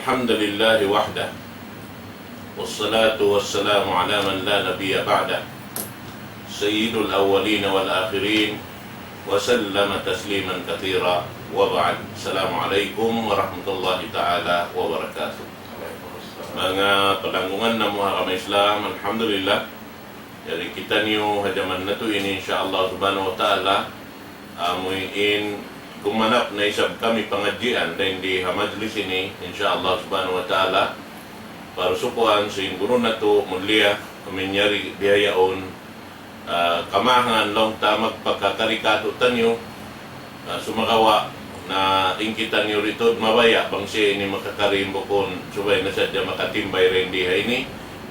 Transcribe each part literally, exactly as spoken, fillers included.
الحمد لله وحده، والصلاة والسلام على من لا نبي بعده، سيد الأولين والآخرين، وسلم تسليما كثيرا، وبعد. السلام عليكم ورحمة الله تعالى وبركاته. Manga palanggungan namu' ha agama Islam, alhamdulillah. Jari kitaniyu ha jaman natu' ini, insya Allah subhanahu wa ta'ala, amu in gumanap na isab kami pangadjian dayn di ha majlis ini, insya Allah subhanahu wa ta'ala. Parsukuan sin guru natu' mulia, amu in yari bihaun, ah, kamahangan laung ta magpakakari katu'taniyu, ah, sumagawa' na in kitaniyu ritud mabaya' bang siya ini makakari, bukun subay na sadja makatimbay dayn di ha ini,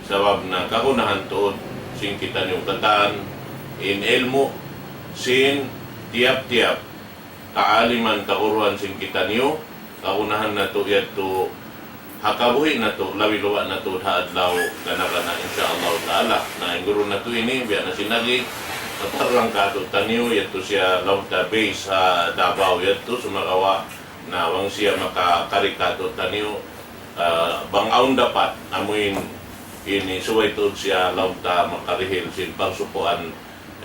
sabab na kagunahan tuud sin kitaniyu katan in ilmu' sin tiyap-tiyap kaaliman, kaguruhan sin kitaniyu, kagunahan natu' yadtu ha kabuhi' natu', labi-labi na tuud ha adlaw gana-gana, insya Allah ta'ala. Na in guru natu' ini, biya' na sin agi, matarrang katu'taniyu, yadtu siya laung ta base ha Davao yadtu, sumagawa' na bang siya makakari katu'taniyu, ah, bang awn dapat, amu in ini subay tuud siya laung ta makarihil sin parsukuan,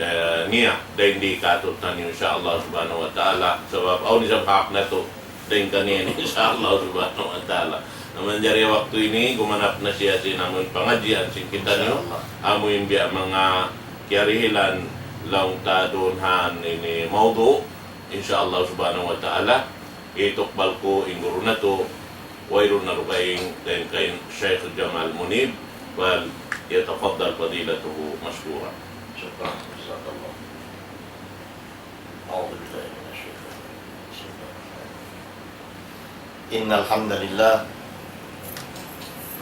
eh, niya, dayn di katu'taniyu, insya Allah subhanahu wa ta'ala. Sabab awn isab hak natu' dayn kaniya, insya Allah subhanahu wa ta'ala. Na manjari waktu ini, gumanap na siya sin amu in pangadjian sin kitaniyu, amu in biya' manga kiyarihilan laung ta duun ha ini mawdu', insya Allah subhanahu wa ta'ala. Itukbal ku in guru natu', wayruun na dugaing dayn kan Sheikh Jamal Munib, فليتفضل فضيلته مشكورا. شكرا، جزاك الله. أعوذ بالله من الشيطان الرجيم. بسم الله الرحمن الرحيم. إن الحمد لله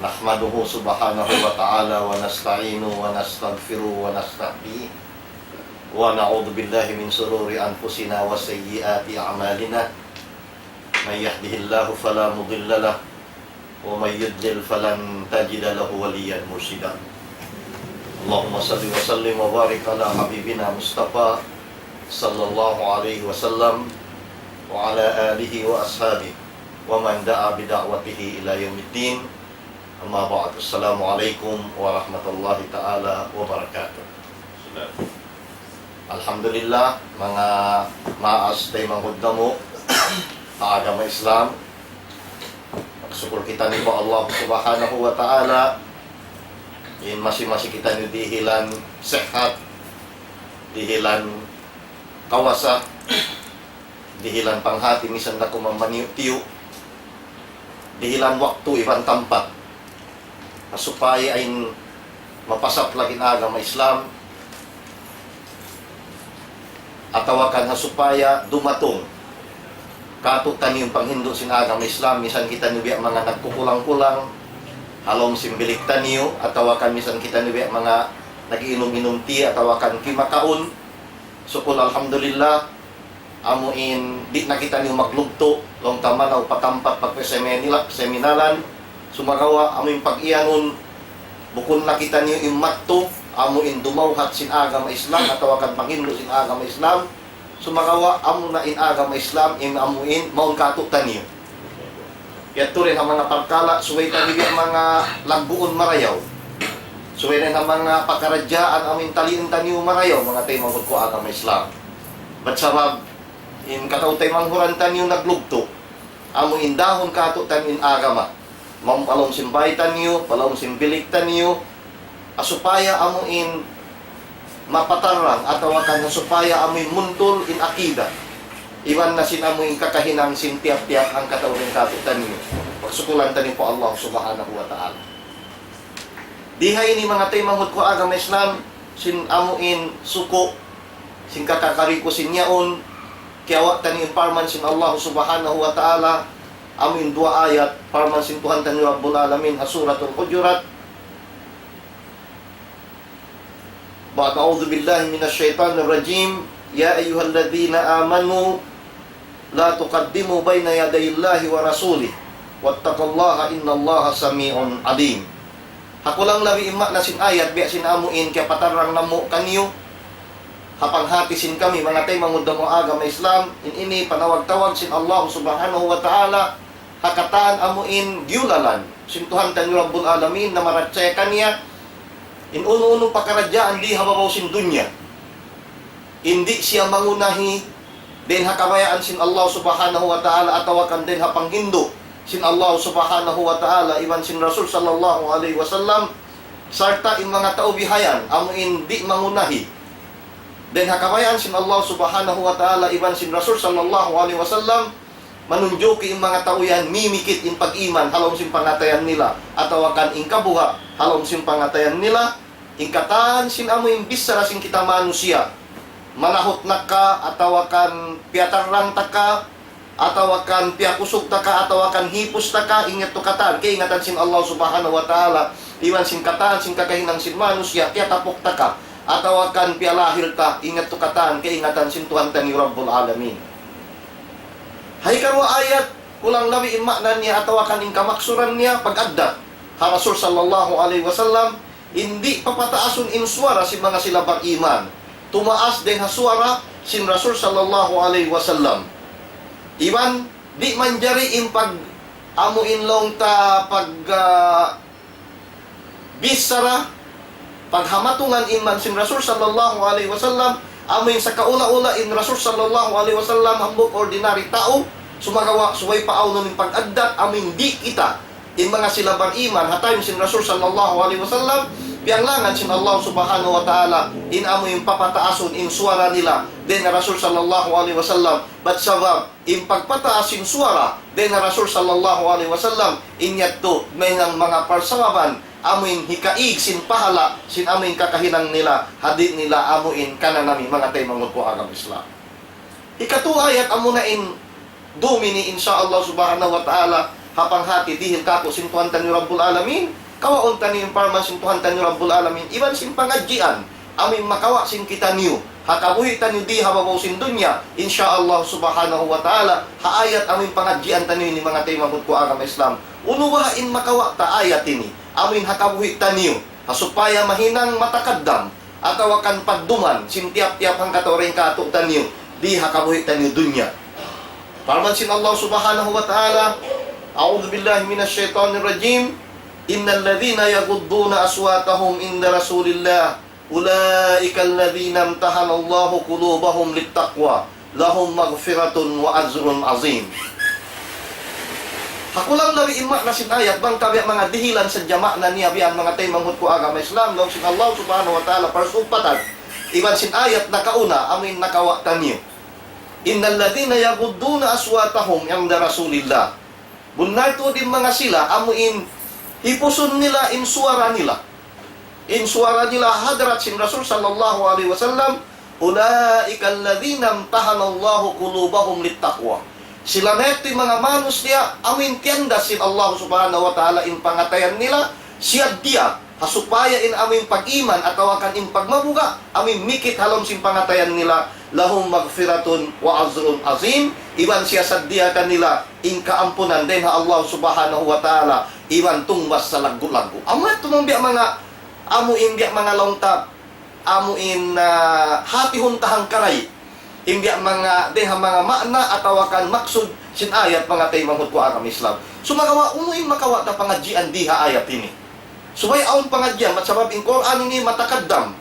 نحمده سبحانه وتعالى ونستعينه ونستغفره ونستهديه ونعوذ بالله من شرور أنفسنا وسيئات أعمالنا. من يهده الله فلا مضل له ومن يضلل فلن تجد له وليا مرشدا. اللهم صل وسلم وبارك على حبيبنا مصطفى صلى الله عليه وسلم وعلى آله وأصحابه ومن دعا بدعوته إلى يوم الدين. أما بعد. السلام عليكم ورحمة الله تعالى وبركاته. Alhamdulillah, manga maas taymanghud namu' ha agama Islam. Magsukul kitaniyu pa Allah Subhanahu wa Ta'ala. In masi-masi kitaniyu dihilan sihat, dihilan kawasa, dihilan panghati misan da kuman maniyu'-tiyu', dihilan waktu iban tampat. Ha supaya in mapasaplag in agama Islam, atawa kan ha supaya dumatung katu'taniyu in panghindu' sin agama Islam, misan kitaniyu biya' manga nagkukulang-kulang ha lawm sin bilik taniyu, atawa kan misan kitaniyu biya' manga nag-inum-inum tea, atawa kan kimakaun. Sukul, alhamdulillah, amu in di' na kitaniyu maglugtu', laung ta manaw pa tampat pagpaseminalan. Sumagawa', amu in pag-iyanun, bukun na kitaniyu in mattu, amu in dumawhat sin agama Islam, atawa kan panghindu' sin agama Islam. Sumagawa', amu na in agama Islam, in amu in mawn katu'taniyu. Yadtu dayn ha manga parkala', subay taniyu biya' manga lagguun marayaw. Subay dayn ha manga pakaradjaan amu in taliun taniyu marayaw, manga taymanghud ku agama Islam. Bat sabab, in kataw-taymanghuran taniyu naglugtu', amu in dahun katu'taniyu in agama. Mawn pa lawm sin bāy taniyu, pa lawm sin bilik taniyu, ha supaya amu in mapatarrang atawa kan ha supaya amu in muntul in akida. Iban na sin amu in kakahinang sin tiyap-tiyap hangkatau dayn katu'taniyu. Pagsukulan taniyu pa Allah Subhanahu wa Ta'ala. Di ha ini manga taymanghud ku agama Islam, sin amu in suku', sin kakakari ku sin yaun, kiyawa' taniyu in parman sin Allah Subhanahu wa Ta'ala, amu in duwa ayat, parman sin Tuhan taniyu Rabbul Alamin, ha Suratul Hujurat, بعد أعوذ بالله من الشيطان الرجيم. يا أيها الذين آمنوا لا تقدموا بين يدي الله ورسوله واتقوا الله إن الله سميع عليم. Ha kulang labi in maana sin ayat, biya' sin amu in kiyapatarrang namu' kaniyu, ha panghati sin kami, manga taymanghud namu' agama Islam, in ini panawag-tawag sin Allah Subhanahu wa Ta'ala, ha katan amu in giyulalan sin Tuhan taniyu Rabbul Alamin, na marachaya kaniya in unu-unu pakaradjaan di ha babaw sin dunya, in di' siya mangunahi dayn ha kabayaan sin Allah Subhanahu wa Ta'ala atawa kan dayn ha panghindu' sin Allah Subhanahu wa Ta'ala iban sin Rasul sallallahu alayhi wasallam, sarta' in manga tau bihayan amu in di' mangunahi dayn ha kabayaan sin Allah Subhanahu wa Ta'ala iban sin Rasul sallallahu alayhi wasallam, manunjuki in manga tau yan mimikit in pag-iman ha lawm sin pangatayan nila, atawa kan in kabuga' ha lawm sin pangatayan nila. In katan sin amu in bichara sin kita manusiya', manahut na ka, atawa kan piyatarrang ta ka, atawa kan piyakusug ta ka, atawa kan hipus ta ka, in yadtu katan kaingatan sin Allah Subhanahu wa Ta'ala iban sin katan sin kakahinang sin manusiya', piyatapuk ta ka, atawa kan piyalahil ta, in yadtu katan kaingatan sin Tuhan taniyu Rabbul Alamin. Ha hikaruwa ayat, kulang labi in ma'na niya atawa kan in kamaksuran niya pag-addat ha Rasul sallallahu alayhi wasallam, in di' papataasun in suwara sin manga sila bariman tumaas dayn ha suwara sin Rasul sallallahu alayhi wasallam. Iban di' manjari in pag-, amu in laung ta pag, ah, bichara, paghamatungan iban sin Rasul sallallahu alayhi wasallam, amu in sakaula-ula in Rasul sallallahu alayhi wasallam hambuuk ordinary tau, sumagawa' subay pa awnun in pag-addat, amu in di' kita, in manga sila bariman ha time sin Rasul sallallahu alayhi wasallam, piyanglangan sin Allah Subhanahu wa Ta'ala in amu in papataasun in suwara nila dayn ha Rasul sallallahu alayhi wasallam. Bat sabab in pagpataas sin suwara dayn ha Rasul sallallahu alayhi wasallam, in yadtu mahinang manga parsababan amu in hikaig sin pahala' sin amu in kakahinang nila, ha di' nila amu in kananami, manga taymanghud ku agama Islam. Hikatu ayat amu na in dum ini, insya Allah Subhanahu wa Ta'ala, ha panghati dihil kāku' sin Tuhan taniyu Rabbul Alamin, kawaun taniyu in parman sin Tuhan taniyu Rabbul Alamin, iban sin pangadjian amu in makawa' sin kitaniyu ha kabuhi' taniyu di ha babaw sin dunya, insya Allah Subhanahu wa Ta'ala, ha ayat amu in pangadjian taniyu ini, manga taymanghud ku agama Islam. Unu baha' in makawa' ta ayat ini, amu in ha kabuhi' taniyu, ha supaya mahinang matakaddam, atawa kan padduman sin tiyap-tiyap hangkatau dayn kātu'niyu di ha kabuhi' taniyu dunya. Parman sin Allah Subhanahu wa Ta'ala, أعوذ بالله من الشيطان الرجيم. إن الذين يغضون أصواتهم عند رسول الله أولئك الذين امتحن الله قلوبهم للتقوى لهم مغفرة وأجر عظيم. Ha kulang labi in ma'na sin ayat, bang ka biya' manga dihilan sadja ma'na niya biya' manga taymanghud ku agama Islam, laung sin Allah Subhanahu wa Ta'ala parsugpatan iban sin ayat nakauna, amu in nakawa' taniyu. إن الذين يغضون أصواتهم عند رسول الله. Bunnal tuud in manga sila, amu in hipusun nila in suwara nila. In suwara nila ha hadarat sin Rasul sallallahu alayhi wasallam, أولئك الذين امتحن الله قلوبهم للتقوى. Sila na yadtu in manga manusiya', amu in tiyandas sin Allah Subhanahu wa Ta'ala in pangatayan nila, siyaddiya, ha supaya in amu in pag-iman atawa kan in pagmabuga', amu in mikit ha lawm sin pangatayan nila, لهم مغفرة وأجر عظيم, iban siyasaddiya kanila in kaampunan dayn ha Allah Subhanahu wa Ta'ala, iban tungbas salaggu'-laggu'. Amu yadtu manga biya' manga, amu in biya' manga laung ta, amu in, ah, hatihun ta hangkaray. In biya' manga, dayn ha manga ma'na atawa kan maksud sin ayat, manga taymanghud ku agama Islam. Sumagawa', unu in makawa' ta pangadjian di ha ayat ini? Subay awn pangadjian, bat sabab in Qur'an ini matakaddam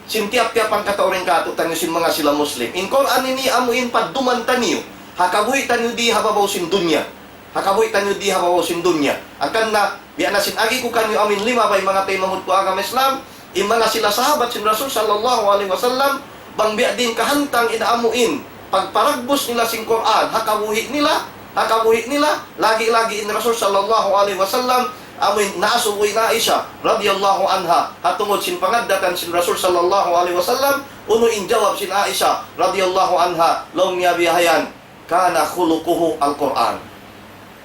sin tiyap-tiyap hangkatau dayn kātu'niyu sin manga sila Muslim. In Qur'an ini amu in padduman taniyu ha kabuhi' taniyu di ha babaw sin dunya. Ha kabuhi' taniyu di ha babaw sin dunya. Hangkan na, biya' na sin agi ku kaniyu amu in limabay, manga taymanghud ku agama Islam, in manga sila sahabat sin Rasul sallallahu alayhi wasallam, bang biya' diin kahantang in amu in pagparagbus nila sin Qur'an ha kabuhi' nila, ha kabuhi' nila, lagi'-lagi' in Rasul sallallahu alayhi wasallam, amu in naasubu in Aisha radiyallahu anha, ha tungud sin pangaddatan sin Rasul sallallahu alayhi wasallam, unu in jawab sin Aisha radiyallahu anha, laung niya biya' hayan, كان خلقه القرآن.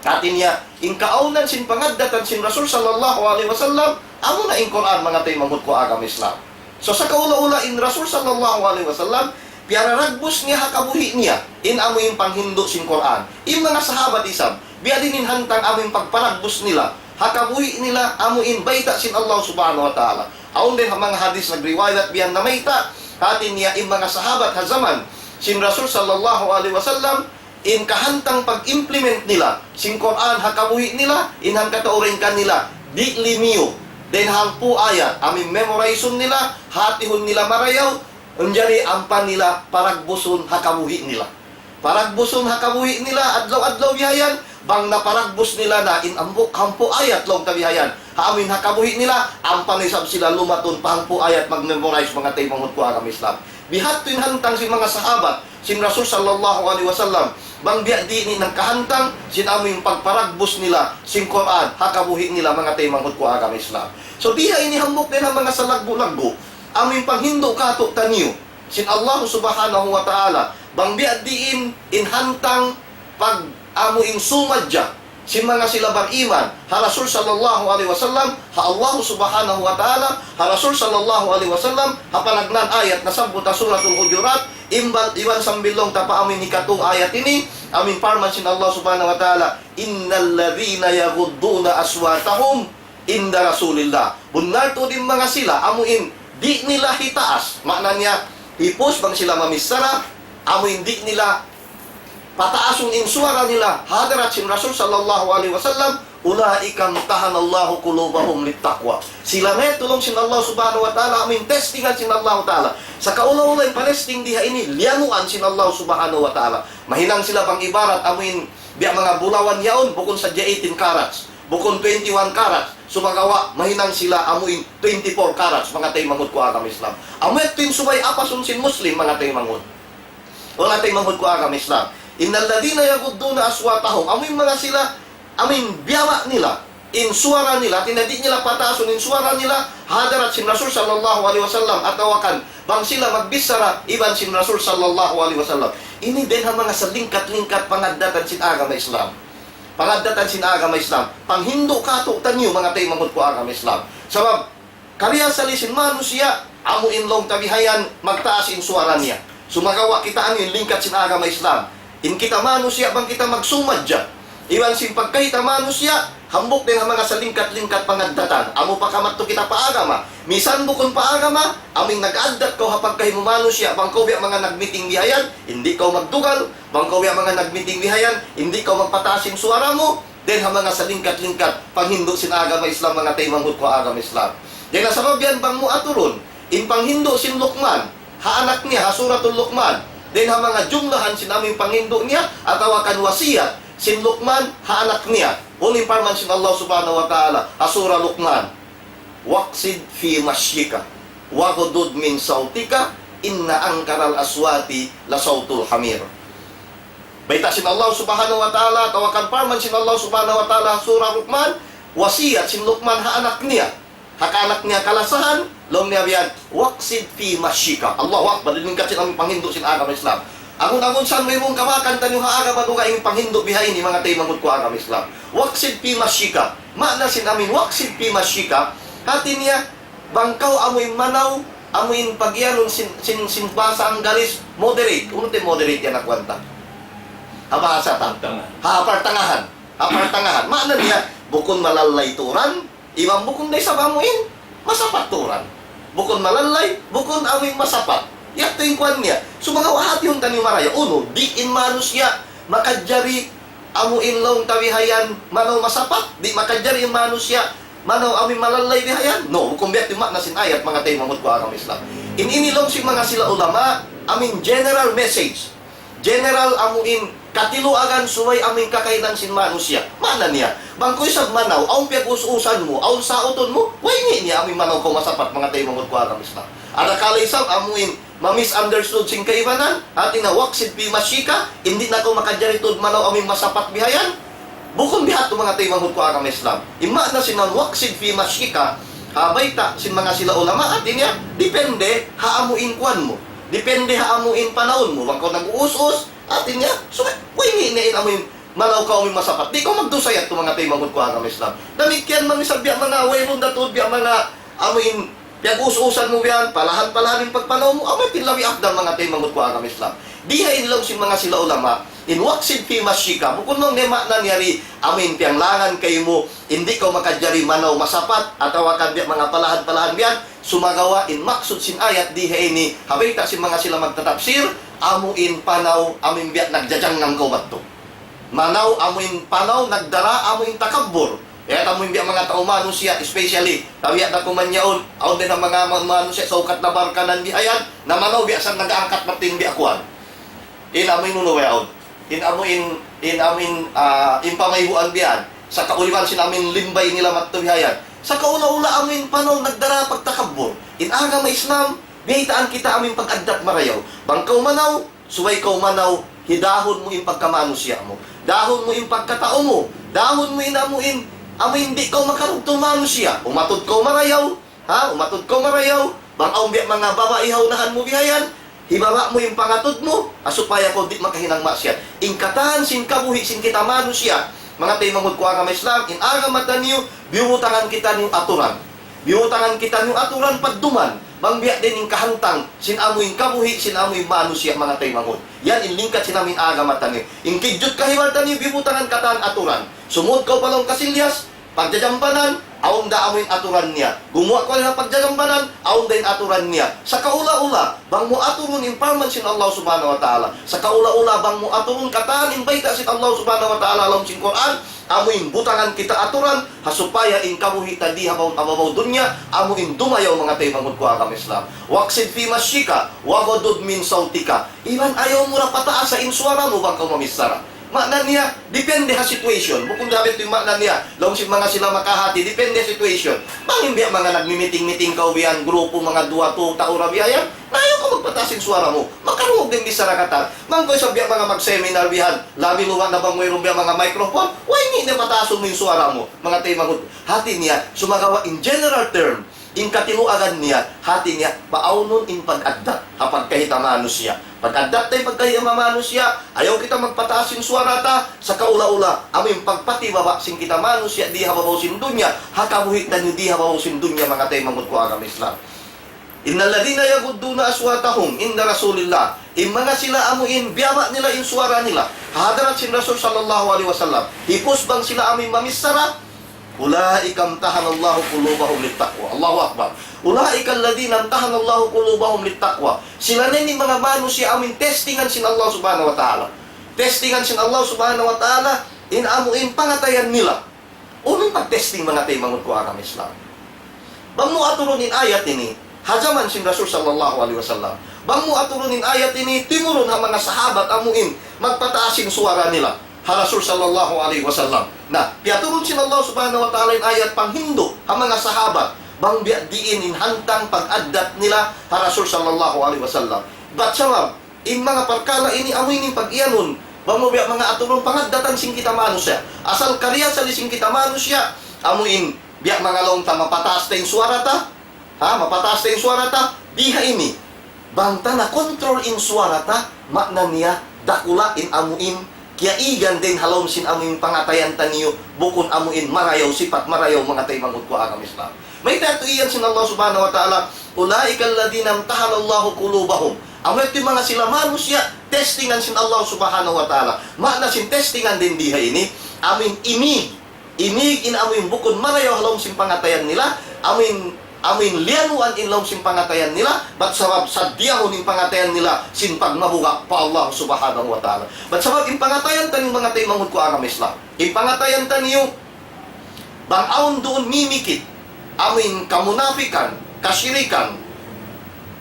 Hati niya, in kaawnan sin pangaddatan sin Rasul sallallahu alayhi wasallam, amuna in Qur'an, manga taymanghud ku agama Islam. So, sakaula-ula in Rasul sallallahu alayhi wasallam, piyararagbus niya ha kabuhi' niya in amu in panghindu' sin Qur'an. In manga sahabat isab, biya' diin in hantang amu in pagparagbus nila ha kabuhi' nila amu in bayta' sin Allah Subhanahu wa Ta'ala. Awn dayn ha manga hadith nagriwayat biya' yan namayta', hati niya in manga sahabat ha jaman sin Rasul sallallahu alayhi wasallam, in kahantang pag-implement nila sin Qur'an ha kabuhi' nila, in hangkatau dayn kanila, di' limiyu dayn ha hangpu' ayat, amu in memorize-un nila, hatihun nila marayaw, manjari ampa nila paragbusun ha kabuhi' nila. Paragbusun ha kabuhi' nila, adlaw-adlaw bihayan, bang naparagbus nila na in hangpu', hangpu' ayat laung ta bihayan. Ha amu in ha kabuhi' nila, ampa na isab sila lumatun pa hangpu' ayat mag-memorize, manga taymanghud ku agama Islam. Bihadtu in hantang sin manga sahabat sin Rasul sallallahu alayhi wasallam. Bang biya' diin in kahantang sin amu in pagparagbus nila sin Qur'an ha kabuhi' nila, manga taymanghud ku agama Islam. So, di ha ini hambuuk dayn ha manga salaggu'-laggu', amu in panghindu' kātu'niyu sin Allah Subhanahu wa Ta'ala, bang biya' diin in hantang pag-amu in sumadja sin manga sila bariman ha Rasul sallallahu alayhi wasallam, ha Allah Subhanahu wa Ta'ala, ha Rasul sallallahu alayhi wasallam, ha panagnaan ayat nasabbut ha Suratul Hujurat, imbal iban sambil laung ta pa amu in hikatu ayat ini, amu in parman sin Allah Subhanahu wa Ta'ala, إن الذين يغضون أصواتهم عند رسول الله. Bunnal tuud in manga sila, amu in di' nila hitaas. Maana niya, hipus bang sila mamichara, amu in di' nila pataasun in suwara nila ha hadarat sin Rasul sallallahu alayhi wasallam, أولئك امتحن الله قلوبهم للتقوى. Sila na tuud laung sin Allah Subhanahu wa Ta'ala, amu in testingan sin Allah Ta'ala. Sa' kaula-ula in pa-testing di ha ini, liyanuan sin Allah Subhanahu wa Ta'ala. Mahinang sila bang ibarat amu in biya' manga bulawan yaun, bukun sadja eighteen carats, bukun twenty-one carats, sumagawa' mahinang sila amu in twenty-four carats, manga taymanghud ku agama Islam. Amu yadtu in subay apasun sin Muslim, manga taymanghud. Manga taymanghud ku agama Islam. إن الذين يغضون أصواتهم. Amu in manga sila, amu in biyawa' nila in suwara nila, hāti niya di' nila pataasun in suwara nila ha hadarat sin Rasul sallallahu alayhi wasallam, atawa kan bang sila magbichara iban sin Rasul sallallahu alayhi wasallam. Ini dayn ha manga salingkat-lingkat pangaddatan sin agama Islam. Pangaddatan sin agama Islam. Panghindu' kātu'niyu, manga taymanghud ku agama Islam. Sabab, kabiyasaan sin manusiya', amu in laung ta bihayan, magtaas in suwara niya. Sumagawa' kita amu in lingkat sin agama Islam. In kita manusiya', bang kita magsumadja iban sin pagkahi ta manusiya', hambuuk dayn ha manga salingkat-lingkat pangaddatan. Amu pa kamadtu kita pa agama. Misan bukun pa agama, amu in nag-addat kaw ha pagkahi mu manusiya', bang kaw biya' manga nag-meeting bihayan, di' kaw magdugal, bang kaw biya' manga nag-meeting bihayan, di' kaw magpataas in suwara mu, dayn ha manga salingkat-lingkat panghindu' sin agama Islam, manga taymanghud ku agama Islam. Dayn ha sabab yan bang mu aturun in panghindu' sin Luqman ha anak niya, ha Suratul Luqman, dayn ha manga jumlahan sin amu in panghindu' niya, atawa kan wasiyat sin Luqman ha anak niya. Unu in parman sin Allah Subhanahu wa Ta'ala ha Surah Luqman, واقصد في مشيك واغضض من صوتك إن أنكر الأصوات لصوت الحمير. Bayta' sin Allah Subhanahu wa Ta'ala, atawa kan parman sin Allah Subhanahu wa Ta'ala, Surah Luqman, wasiyat sin Luqman ha anak niya. Ha kaanak niya kalasahan, laung niya biyan, واقصد في مشيك. Allahu Akbar, lingkat sin amu in panghindu' sin agama Islam. Amun-amun sa' mayruun kabakan taniyu ha agama, dugaing in panghindu' bihaini, manga taymanghud ku agama Islam. واقصد في مشيك. Maana sin amu in واقصد في مشيك, hāti niya, bang kaw amu in manaw, amu in pagiyanun sin, sin, sin bahasa Anggalis, moderate. Unu in moderate yan ha kuwan ta? Ha bahasa ta? Partangahan. Ha, partangahan. Ha, partangahan. Maana niya, bukun malallay tuud, iban bukun da isab amu in masapat tuud. Bukun malallay, bukun amu in masapat. Yadtu in kuwan niya. Sumagawa' hātihun taniyu marayaw. Unu, di' in manusiya' makajari amu in laung ta bihayan manaw masapat, di' makajari in manusiya' manaw amu in malallay bihayan. No, bukun biya' ha yan in maana sin ayat, manga taymanghud ku agama Islam. In ini laung sin manga sila ulama, amu in general message. General amu in katiluagan subay amu in kakahinang sin manusiya'. Maana niya, bang kaw isab manaw, awn piyag-us-usan mu, awn sautun mu, way niya amu in manaw kaw masapat, manga taymanghud ku agama Islam. Adakala isab amu in ma-misunderstood sin kaibanan, hāti niya واقصد في مشيك, di' na kaw makajari tuud manaw amu in masapat bihayan. Bukun bihadtu, manga taymanghud ku agama Islam. In maana sin واقصد في مشيك, ha bayta' sin manga sila ulama, hāti niya, depende ha amu in kuwan mu. Depende ha amu in panahun mu. Bang kaw nag-uus-us, hāti niya, subay, way niya in amu in manaw kaw amu in masapat. Di' kaw magdusa yadtu, manga taymanghud ku agama Islam. Damikkiyan bang isab biya' manga wayruun da tuud, biya' manga amu in piyag-us-usan mu biyan, palahan-palahan in pagpanaw mu, amu in labi afdal, manga taymanghud ku agama Islam. Di ha ini laung sin manga sila ulama, in واقصد في مشيك, bukun laung niya maana niya di, amu in piyanglangan kaymu, di' kaw makajari manaw masapat, atawa kan biya' manga palahan-palahan biyan, sumagawa' in maksud sin ayat di ha ini, ha bayta' sin manga sila magtatapsir, Amu in panaw, amu in biya' nagjajangnang kaw madtu. Manaw, amu in panaw, nagdara, amu in takabbur. Kaya amu in biya' manga tau manusiya', especially, tabiya' da kuman yaun, awn da in manga ma-, manusiya' sa ukat na barkanan bihayan, na manaw biya' sa nag-angkat madtu in biya' kuwan. In amu in unu yaun. In amu in, in amu in, ah, in pamayhuan biyan. Sa kauliwan sin amu in limbay nila madtu bihayan. Sa kaula-ula amu in panaw nagdara pagtakabbur. In agama Islam, biyaytaan kita amu in pag-addat marayaw. Bang kaw manaw, subay kaw manaw, hidahun mu in pagkamanusiya' mu. Dahun mu in pagkatau mu. Dahun mu in amu in, amu in di' kaw makarugtu manusiya'. Umatud kaw marayaw, ha? Umatud kaw marayaw. Bang awn biya' manga babai ha unahan mu bihayan, hibaba' mu in pangatud mu, ha supaya kaw di' makahinang maksiat. In katan sin kabuhi' sin kita manusiya', manga taymanghud ku agama Islam, in agama taniyu, biyubutangan kitaniyu aturan. Biyubutangan kitaniyu aturan padduman, bang biya' diin in kahantang, sin amu in kabuhi', sin amu in manusiya', manga taymanghud. Yan in lingkat sin amu in agama taniyu. In kijut kahibal taniyu, biyubutangan katan aturan. Sumud kaw pa lawm kasilyas, pagjajambanan, awn da amu in aturan niya. Gumuwa' kaw ha pagjajambanan, awn da in aturan niya. Sa kaula-ula, bang mu aturun in parman sin Allah Subhanahu wa Ta'ala. Sa kaula-ula, bang mu aturun katan in bayta' sin Allah Subhanahu wa Ta'ala ha lawm sin Qur'an, amu in butangan kita aturan, ha supaya in kabuhi' ta di ha babaw, ha babaw dunya, amu in dumayaw manga taymanghud ku agama Islam. وأقصد في مشيك واغضض من صوتك. Iban ayaw mu ra pataasa in suwara mu bang kaw mamichara. Maana niya, depende ha situation. Bukun da biya' tu in maana niya, laung sin manga sila makahati, depende ha situation. Bang in biya' manga nagmi-meeting-meeting kaw biyan, grupu manga duwa, tu, tau ra biya' yan, na ayaw kaw magpataas in suwara mu. Makarungug da in bichara katan. Bang kaw isab biya' manga mag-seminar biyan, labi luba na bang wayruun biya' manga microphone, way niya pataasun mu in suwara mu. Manga taymanghud, hati niya, sumagawa' in general term, in katiluagan niya, hati niya, paawnun in pag-addat, ha pagkahi ta manusiya'. Pag-addat ta in pagkahi ta manusiya', ayaw kita magpataas sin suwara ta, sa kaula-ula, amu in pagpatibaba' sin kita manusiya' di ha babaw sin dunya, ha kabuhi' taniyu di ha babaw sin dunya, manga taymanghud ku agama Islam. إن الذين يغضون أصواتهم عند رسول الله. In manga sila amu in biyaba' nila in suwara nila ha hadarat sin Rasul sallallahu alayhi wasallam. Hipus bang sila amu in mamichara, أولئك امتحن الله قلوبهم للتقوى. Allahu Akbar. أولئك الذين امتحن الله قلوبهم للتقوى. Sila na ini manga manusiya' amu in testingan sin Allah Subhanahu wa Ta'ala. Testingan sin Allah Subhanahu wa Ta'ala, in amu in pangatayan nila. Unu in pag-testing, manga taymanghud ku agama Islam? Bang mu aturun in ayat ini, ha jaman sin Rasul sallallahu alayhi wasallam. Bang mu aturun in ayat ini, timurun ha manga sahabat amu in magpataas sin suwara nila ha Rasul sallallahu alayhi wasallam. Na, piyaturun sin Allah Subhanahu wa Ta'ala in ayat panghindu' ha manga sahabat, bang biya' diin in hantang pag-addat nila ha Rasul sallallahu alayhi wasallam. Bat sabab, in manga parkala' ini, amu ini in pag-iyanun, bang mu biya' manga aturun pangaddatan sin kita manusiya'. Asal kariasali sin kita manusiya', amu in biya' manga laung ta mapataas ta in suwara ta, ha, mapataas ta in suwara ta, di ha ini. Bang ta na-control in suwara ta, maana niya dakula' in amu in kiyaigan dayn ha lawm sin amu in pangatayan taniyu, bukun amu in marayaw sipat, marayaw manga taymanghud ku agama Islam. Mayta' tuud iyan sin Allah Subhanahu wa Ta'ala, أولئك الذين امتحن الله قلوبهم. Amu yadtu in manga sila manusiya', testingan sin Allah Subhanahu wa Ta'ala. Maana sin testingan dayn di ha ini, amu in imig, imig in amu in bukun marayaw ha lawm sin pangatayan nila, amu in, amu in liyanuan in lawm sin pangatayan nila, bat sabab saddiyahun in pangatayan nila sin pagmabuga' pa Allah Subhanahu wa Ta'ala. Bat sabab in pangatayan taniyu, manga taymanghud ku agama Islam. In pangatayan taniyu, bang awn duun mimikit, amu in kamunapikan, kasirikan,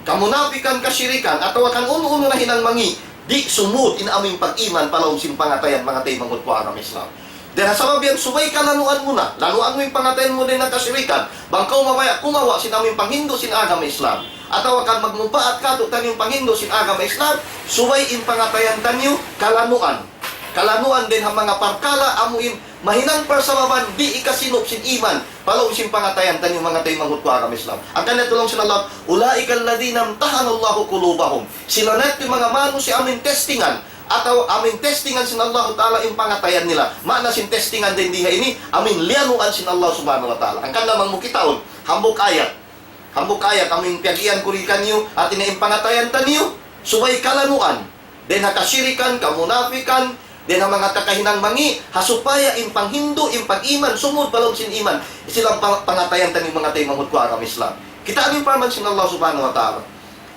kamunapikan, kasirikan, atawa kan unu-unu na hinang mangi', di' sumud in amu in pag-iman pa lawm sin pangatayan, manga taymanghud ku agama Islam. Dayn ha sabab yan, subay kalanuan mu na, lanuan mu in pangatayan mu dayn ha kasirikan, bang kaw mabaya' kumawa' sin amu in panghindu' sin agama Islam, atawa kan magmumpaat kātu'niyu in panghindu' sin agama Islam, subay in pangatayan taniyu kalanuan. Kalanuan dayn ha manga parkala' amu in mahinang parsababan di' hikasinup sin iman pa lawm sin pangatayan taniyu, manga taymanghud ku agama Islam. Hangkan na laung sin Allah, أولئك الذين امتحن الله قلوبهم. Sila na yadtu in manga manusiya' amu in testingan, atawa amu in testingan sin Allah Ta'ala in pangatayan nila. Maana sin testingan dayn di ha ini, amu in liyanuan sin Allah Subhanahu wa Ta'ala. Hangkan na bang mu kitaun, hambuuk ayat. Hambuuk ayat, amu in piyag-iyan ku ri kaniyu, hati niya in pangatayan taniyu, subay kalanuan dayn ha kasirikan, kamunapikan, dayn ha manga kakahinang mangi', ha supaya in panghindu', in pag-iman, sumud pa lawm sin iman. Sila in pang-, pangatayan taniyu, manga taymanghud ku agama Islam. Kitaa niyu in parman sin Allah Subhanahu wa Ta'ala.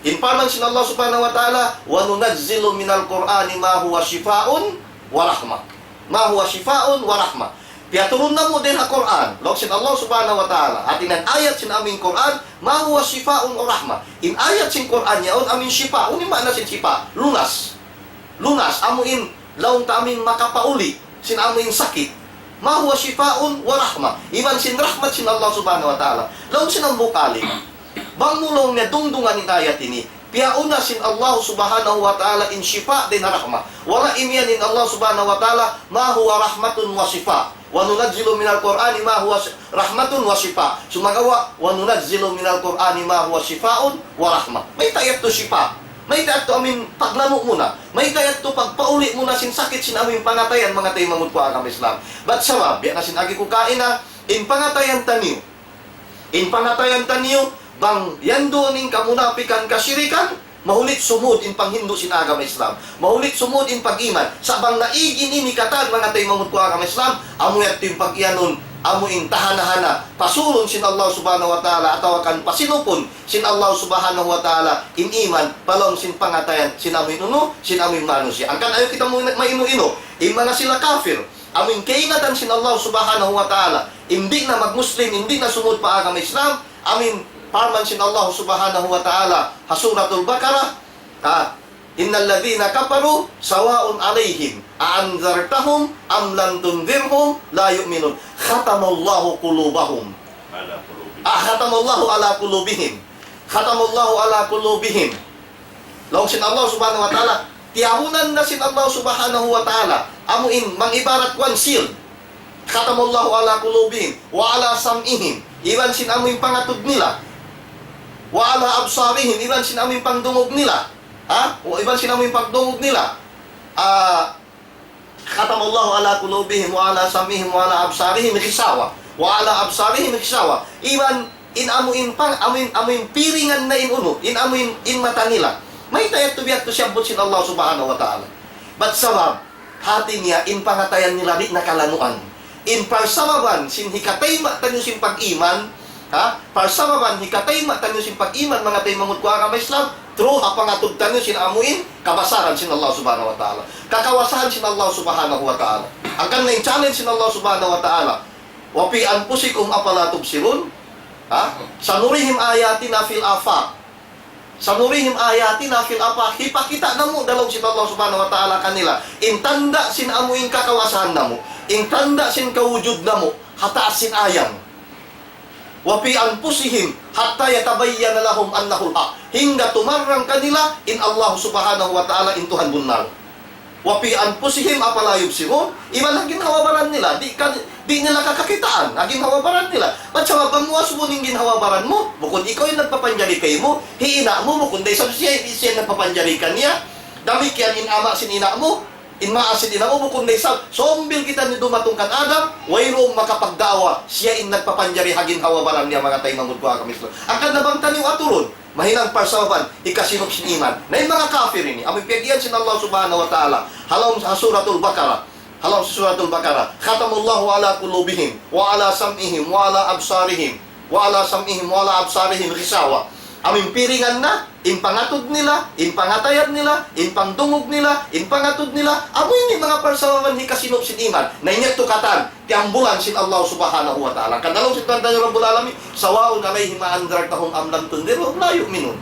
In parman sin Allah Subhanahu wa Ta'ala, وَنُنَزِّلُ مِنَ الْقُرْآنِ مَا هُوَ شِفَاءٌ وَرَحْمَةٌ. مَا هُوَ شِفَاءٌ وَرَحْمَةٌ. Piyatulun namu' dayn ha Qur'an, laung sin Allah Subhanahu wa Ta'ala. Hati niya in ayat sin amu in Qur'an, مَا هُوَ شِفَاءٌ وَرَحْمَةٌ. In ayat sin Qur'an yaun, amu in shifa, unu in maana sin shifa? Lunas. Lunas, amu in laung ta amu in makapauli' sin amu in sakit. مَا هُوَ شِفَاءٌ وَرَحْمَةٌ. Iban sin rahmat sin Allah Subhanahu wa Ta'ala. Laung sin hambuuk alim, bang mu laung niya dungdungan in ayat ini, piyauna sin Allah Subhanahu wa Ta'ala in shifa dayn ha rahmat. Wala' imiyan in Allah Subhanahu wa Ta'ala, مَا هُوَ رَحْمَةٌ وَشِفَاءٌ. وَنُنَزِّلُ مِنَ الْقُرْآنِ مَا هُوَ رَحْمَةٌ وَشِفَاءٌ. Sumagawa', وَنُنَزِّلُ مِنَ الْقُرْآنِ مَا هُوَ شِفَاءٌ وَرَحْمَةٌ. Mayta' yadtu shifa? Mayta' yadtu amu in pagnamu' muna? Mayta' yadtu pagpauli' muna sin sakit sin amu in pangatayan, manga taymanghud ku ha agama Islam? Bat sabab, biya' na sin agi ku kaina, in pangatayan taniyu, in pangatayan taniyu, bang yan duun in kamunapikan, kasirikan, mahuli sumud in panghindu' sin agama Islam. Mahuli sumud in pag-iman. Sa' bang naig in ini katan, manga taymanghud ku ha agama Islam, amu yadtu in pag-iyanun, amu in tahana-hana, pasurun sin Allah Subhanahu wa Ta'ala, atawa kan pasinupun sin Allah Subhanahu wa Ta'ala, in iman, pa lawm sin pangatayan, sin amu in unu, sin amu in manusiya'. Hangkan ayaw kita mu-, mainu-inu, in manga sila kafir, amu in kaingatan sin Allah Subhanahu wa Ta'ala, di' na mag-Muslim, di' na sumud pa agama Islam, amu in parman sin Allah Subhanahu wa Ta'ala, ha Suratul Baqarah, ha, إِنَّ الَّذِينَ كَفَرُوا سَوَاءٌ عَلَيْهِمْ أَأَنذَرْتَهُمْ أَمْ لَمْ تُنذِرْهُمْ لَا يُؤْمِنُونَ خَتَمَ اللَّهُ قُلُوبَهُمْ. Ah, خَتَمَ اللَّهُ عَلَى قُلُوبِهِمْ. خَتَمَ اللَّهُ عَلَى قُلُوبِهِمْ. Laung sin Allah Subhanahu wa Ta'ala, tiyahunan na sin Allah Subhanahu wa Ta'ala, amu in mangibarat kuwan seal. خَتَمَ اللَّهُ عَلَى قُلُوبِهِمْ وَعَلَى سَمْعِهِمْ. Iban sin amu in pangatud nila. وَعَلَى أَبْصَارِهِمْ. Iban sin amu in pangdungug nila. Ha? O, iban sin amu in pagdungug nila. Ah, خَتَمَ اللَّهُ عَلَى قُلُوبِهِمْ وَعَلَى سَمْعِهِمْ وَعَلَى أَبْصَارِهِمْ غِشَاوَةٌ. وَعَلَى أَبْصَارِهِمْ غِشَاوَةٌ. Iban in amu in pang-, amu in, amu in piringan na in unu, in amu in, in mata nila. Mayta' yadtu biya' yadtu siyabbut sin Allah Subhanahu wa Ta'ala? Bat sabab, hati niya, in pangatayan nila di' na kalanuan. In parsababan sin hikatayma' taniyu sin pag-iman, ha? Parsababan hikatayma' taniyu sin pag-iman, manga taymanghud ku ha agama Islam, through ha pangatud taniyu sin amu in kabasaran sin Allah Subhanahu wa Ta'ala. Kakawasahan sin Allah Subhanahu wa Ta'ala. Hangkan na in challenge sin Allah Subhanahu wa Ta'ala. وَفِي أَنفُسِكُمْ أَفَلَا تُبْصِرُونَ. Ha? سَنُرِيهِمْ آيَاتِنَا فِي الْآفَاقِ. سَنُرِيهِمْ آيَاتِنَا فِي الْآفَاقِ. Hipakita' namu' da laung sin Allah Subhanahu wa Ta'ala kanila in tanda' sin amu in kakawasahan namu', in tanda' sin kawujud namu', ha taas sin ayam. وَفِي أَنفُسِهِمْ حَتَّى يَتَبَيَّنَ لَهُمْ أَنَّهُ الْحَقُّ. Hangga tumarrang kanila in Allah Subhanahu wa Ta'ala in Tuhan bunnal. وَفِي أَنفُسِهِمْ أَفَلَا يُبْصِرُونَ. Iban ha ginhawa-baran nila, di' ka, di' nila kakakitaan, ha ginhawa-baran nila. Bat sabab bang mu asubuhun in ginhawa-baran mu, bukun ikaw in nagpapanjari kaymu, hi ina' mu, bukun da isab siya, siya in nagpapanjari kaniya. Damikkiyan in ama' sin ina' mu, in maas sin ina' mu, bukun da isab. Sambil kitaniyu dumatung kan Adam, wayruun makapagda'wa, siya in nagpapanjari ha ginhawa-baran niya, manga taymanghud ku ha agama Islam. Hangkan na bang taniyu aturun, mahinang parsababan, hikasinup sin iman. Na in manga kafir ini, amu in piyagiyan sin Allah Subhanahu wa Ta'ala, ha lawm ha Suratul Baqarah, ha lawm Suratul Baqarah, خَتَمَ اللَّهُ عَلَى قُلُوبِهِمْ وَعَلَى سَمْعِهِمْ وَعَلَى أَبْصَارِهِمْ وَعَلَى سَمْعِهِمْ وَعَلَى أَبْصَارِهِمْ غِشَاوَةٌ. Amu in piringan na, in pangatayan nila, in pangatayan nila, in pangdungug nila, in pangatud nila, amu ini manga parsababan hikasinup sin iman. Na in yadtu katan, tiyambulan sin Allah Subhanahu wa Ta'ala. Hangkan laung sin Tuhan taniyu Rabbul Alamin, سَوَاءٌ عَلَيْهِمْ أَأَنذَرْتَهُمْ أَمْ لَمْ تُنذِرْهُمْ لَا يُؤْمِنُونَ.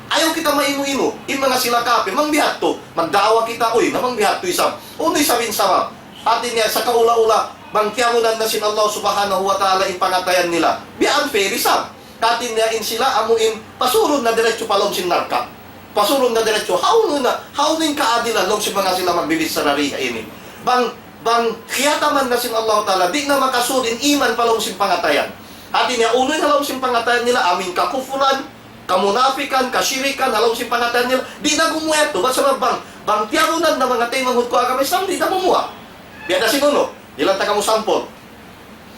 Ayaw kita mainu-inu, in manga sila kafir, bang biya' hādtu, magda'wa kita, uy, na bang biya' hādtu isab. Unu isab in sabab? Hati niya, sakaula-ula, bang tiyahunan na sin Allah Subhanahu wa Ta'ala in pangatayan nila. Biya' unfair isab. Hati niya in sila amu in pasurun na diretso pa lawm sin narka'. Pasurun na diretso. Hawnu na, hawnu in kaadilan laung sin manga sila magbibichara di ha ini. Bang, bang kiyataman na sin Allah Ta'ala, di' na makasud in iman pa lawm sin pangatayan. Hati niya, unu in ha lawm sin pangatayan nila, amu in kakufuran, kamunapikan, kasirikan, ha lawm sin pangatayan nila, di' na gumuwa' yadtu. Bat sabab bang, bang tiyahunan na manga taymanghud ku ha agama Islam, di' na gumuwa'. Biya' da sin unu, dihilan ta kamu sampul.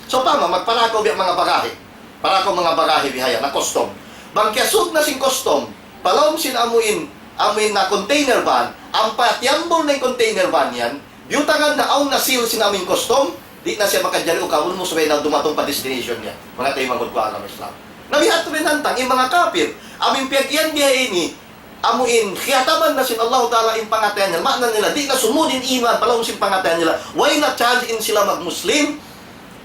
Sawpama, magparakaw biya' manga bagahe. Parakaw manga bagahe bihayan, na custom. Bang kiyasud na sin custom, pa lawm sin amu in, amu in na container van, ampa tiyambul na in container van yan, biyutangan na awn na seal sin amu in custom, di' na siya makajari ukabun mu subay na dumatung pa destination niya. Manga taymanghud ku ha agama Islam. Na biya' hādtu in hantang, in manga kafir, amu in piyagiyan biya' ini, amu in kiyataman na sin Allah Ta'ala in pangatayan nila. Maana nila, di' na sumud in iman, pa lawm sin pangatayan nila. Way na chance in sila mag-Muslim.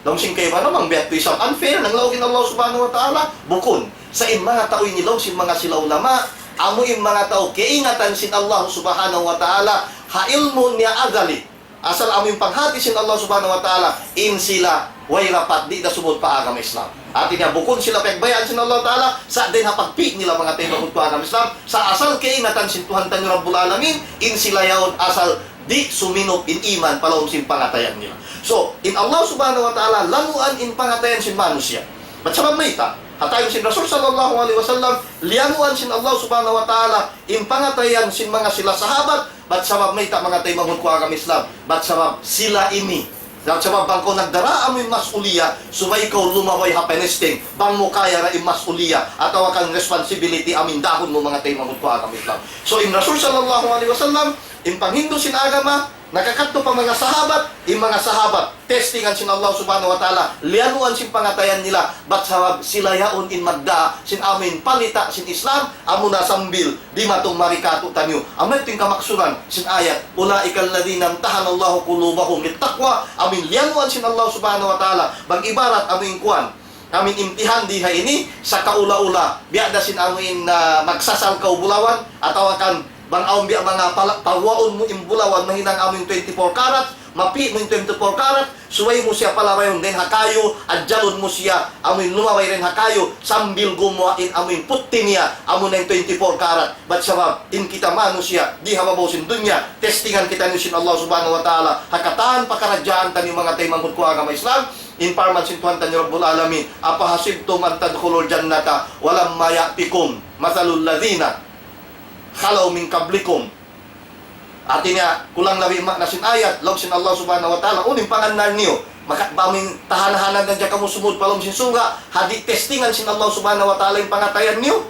Laung sin kaibanan, bang biya' tu isab unfair, nanglaug in Allah Subhanahu wa Ta'ala. Bukun. Sa' in manga tau ini laung sin manga sila ulama, amu in manga tau kaingatan sin Allah Subhanahu wa Ta'ala, ha ilmu' niya azali. Asal amu in panghati sin Allah Subhanahu wa Ta'ala, in sila way rapat, di' da sumud pa agama Islam. Hati niya, bukun sila piyagbayaan sin Allah Ta'ala, sa' dayn ha pagpi' nila manga taymanghud ku agama Islam, sa' asal kaingatan sin Tuhan taniyu Rabbul Alamin, in sila yaun asal di' suminup in iman pa lawm sin pangatayan nila. So, in Allah Subhanahu wa Ta'ala, lanuan in pangatayan sin manusiya'. Bat sabab mayta', ha time sin Rasul sallallahu alayhi wasallam, liyanuan sin Allah Subhanahu wa Ta'ala, in pangatayan sin manga sila sahabat, bat sabab mayta' manga taymanghud ku agama Islam, bat sabab sila ini. Bat sabab bang kaw nagdara amu in mas'uliya, subay kaw lumabay ha panesting, bang mu kaya ra in mas'uliya, atawa kan responsibility amu in dahun mu manga taymanghud ku agama Islam. So, in Rasul sallallahu alayhi wasallam, in panghindu' sin agama, nakakadtu pa manga sahabat, in manga sahabat, testingan sin Allah Subhanahu wa Ta'ala, liyanuan sin pangatayan nila, bat sabab sila yaun in magdā sin amu in palita' sin Islam, amu na sambil dimatung mari kātu'niyu. Amu yadtu in kamaksuran sin ayat, أولئك الذين امتحن الله قلوبهم للتقوى, amu in liyanuan sin Allah Subhanahu wa Ta'ala, bang ibarat amu in kuwan, amu in imtihan di ha ini, sa' kaula-ula, biya' da sin amu in, ah, magsasal kaw bulawan, atawa kan bang awn biya' manga pala-, paguwaun mu in bulawan, mahinang amu in twenty-four karat, mapi' mu in twenty-four karat, subay mu siya palabayun dayn ha kayu, adjalun mu siya, amu in lumabay dayn ha kayu, sambil gumuwa' in amu in putti niya, amu na in twenty-four karat. Bat sabab, in kita manusiya', di ha babaw sin dunya, testingan kitaniyu sin Allah Subhanahu wa Ta'ala, ha katan pakaradjaan taniyu manga taymanghud ku agama Islam, in parman sin Tuhan taniyu Rabbul Alamin, أفحسبتم أن تدخلوا الجنة ولما يأتكم مثل الذين خلوا من قبلكم. Hati niya, kulang labi in maana sin ayat, laung sin Allah Subhanahu wa Ta'ala, unu in pangannal niyu, maka, bang amu in tahan-tahanan na hadja kamu sumud pa lawm sin surga', ha di' testingan sin Allah Subhanahu wa Ta'ala in pangatayan niyu,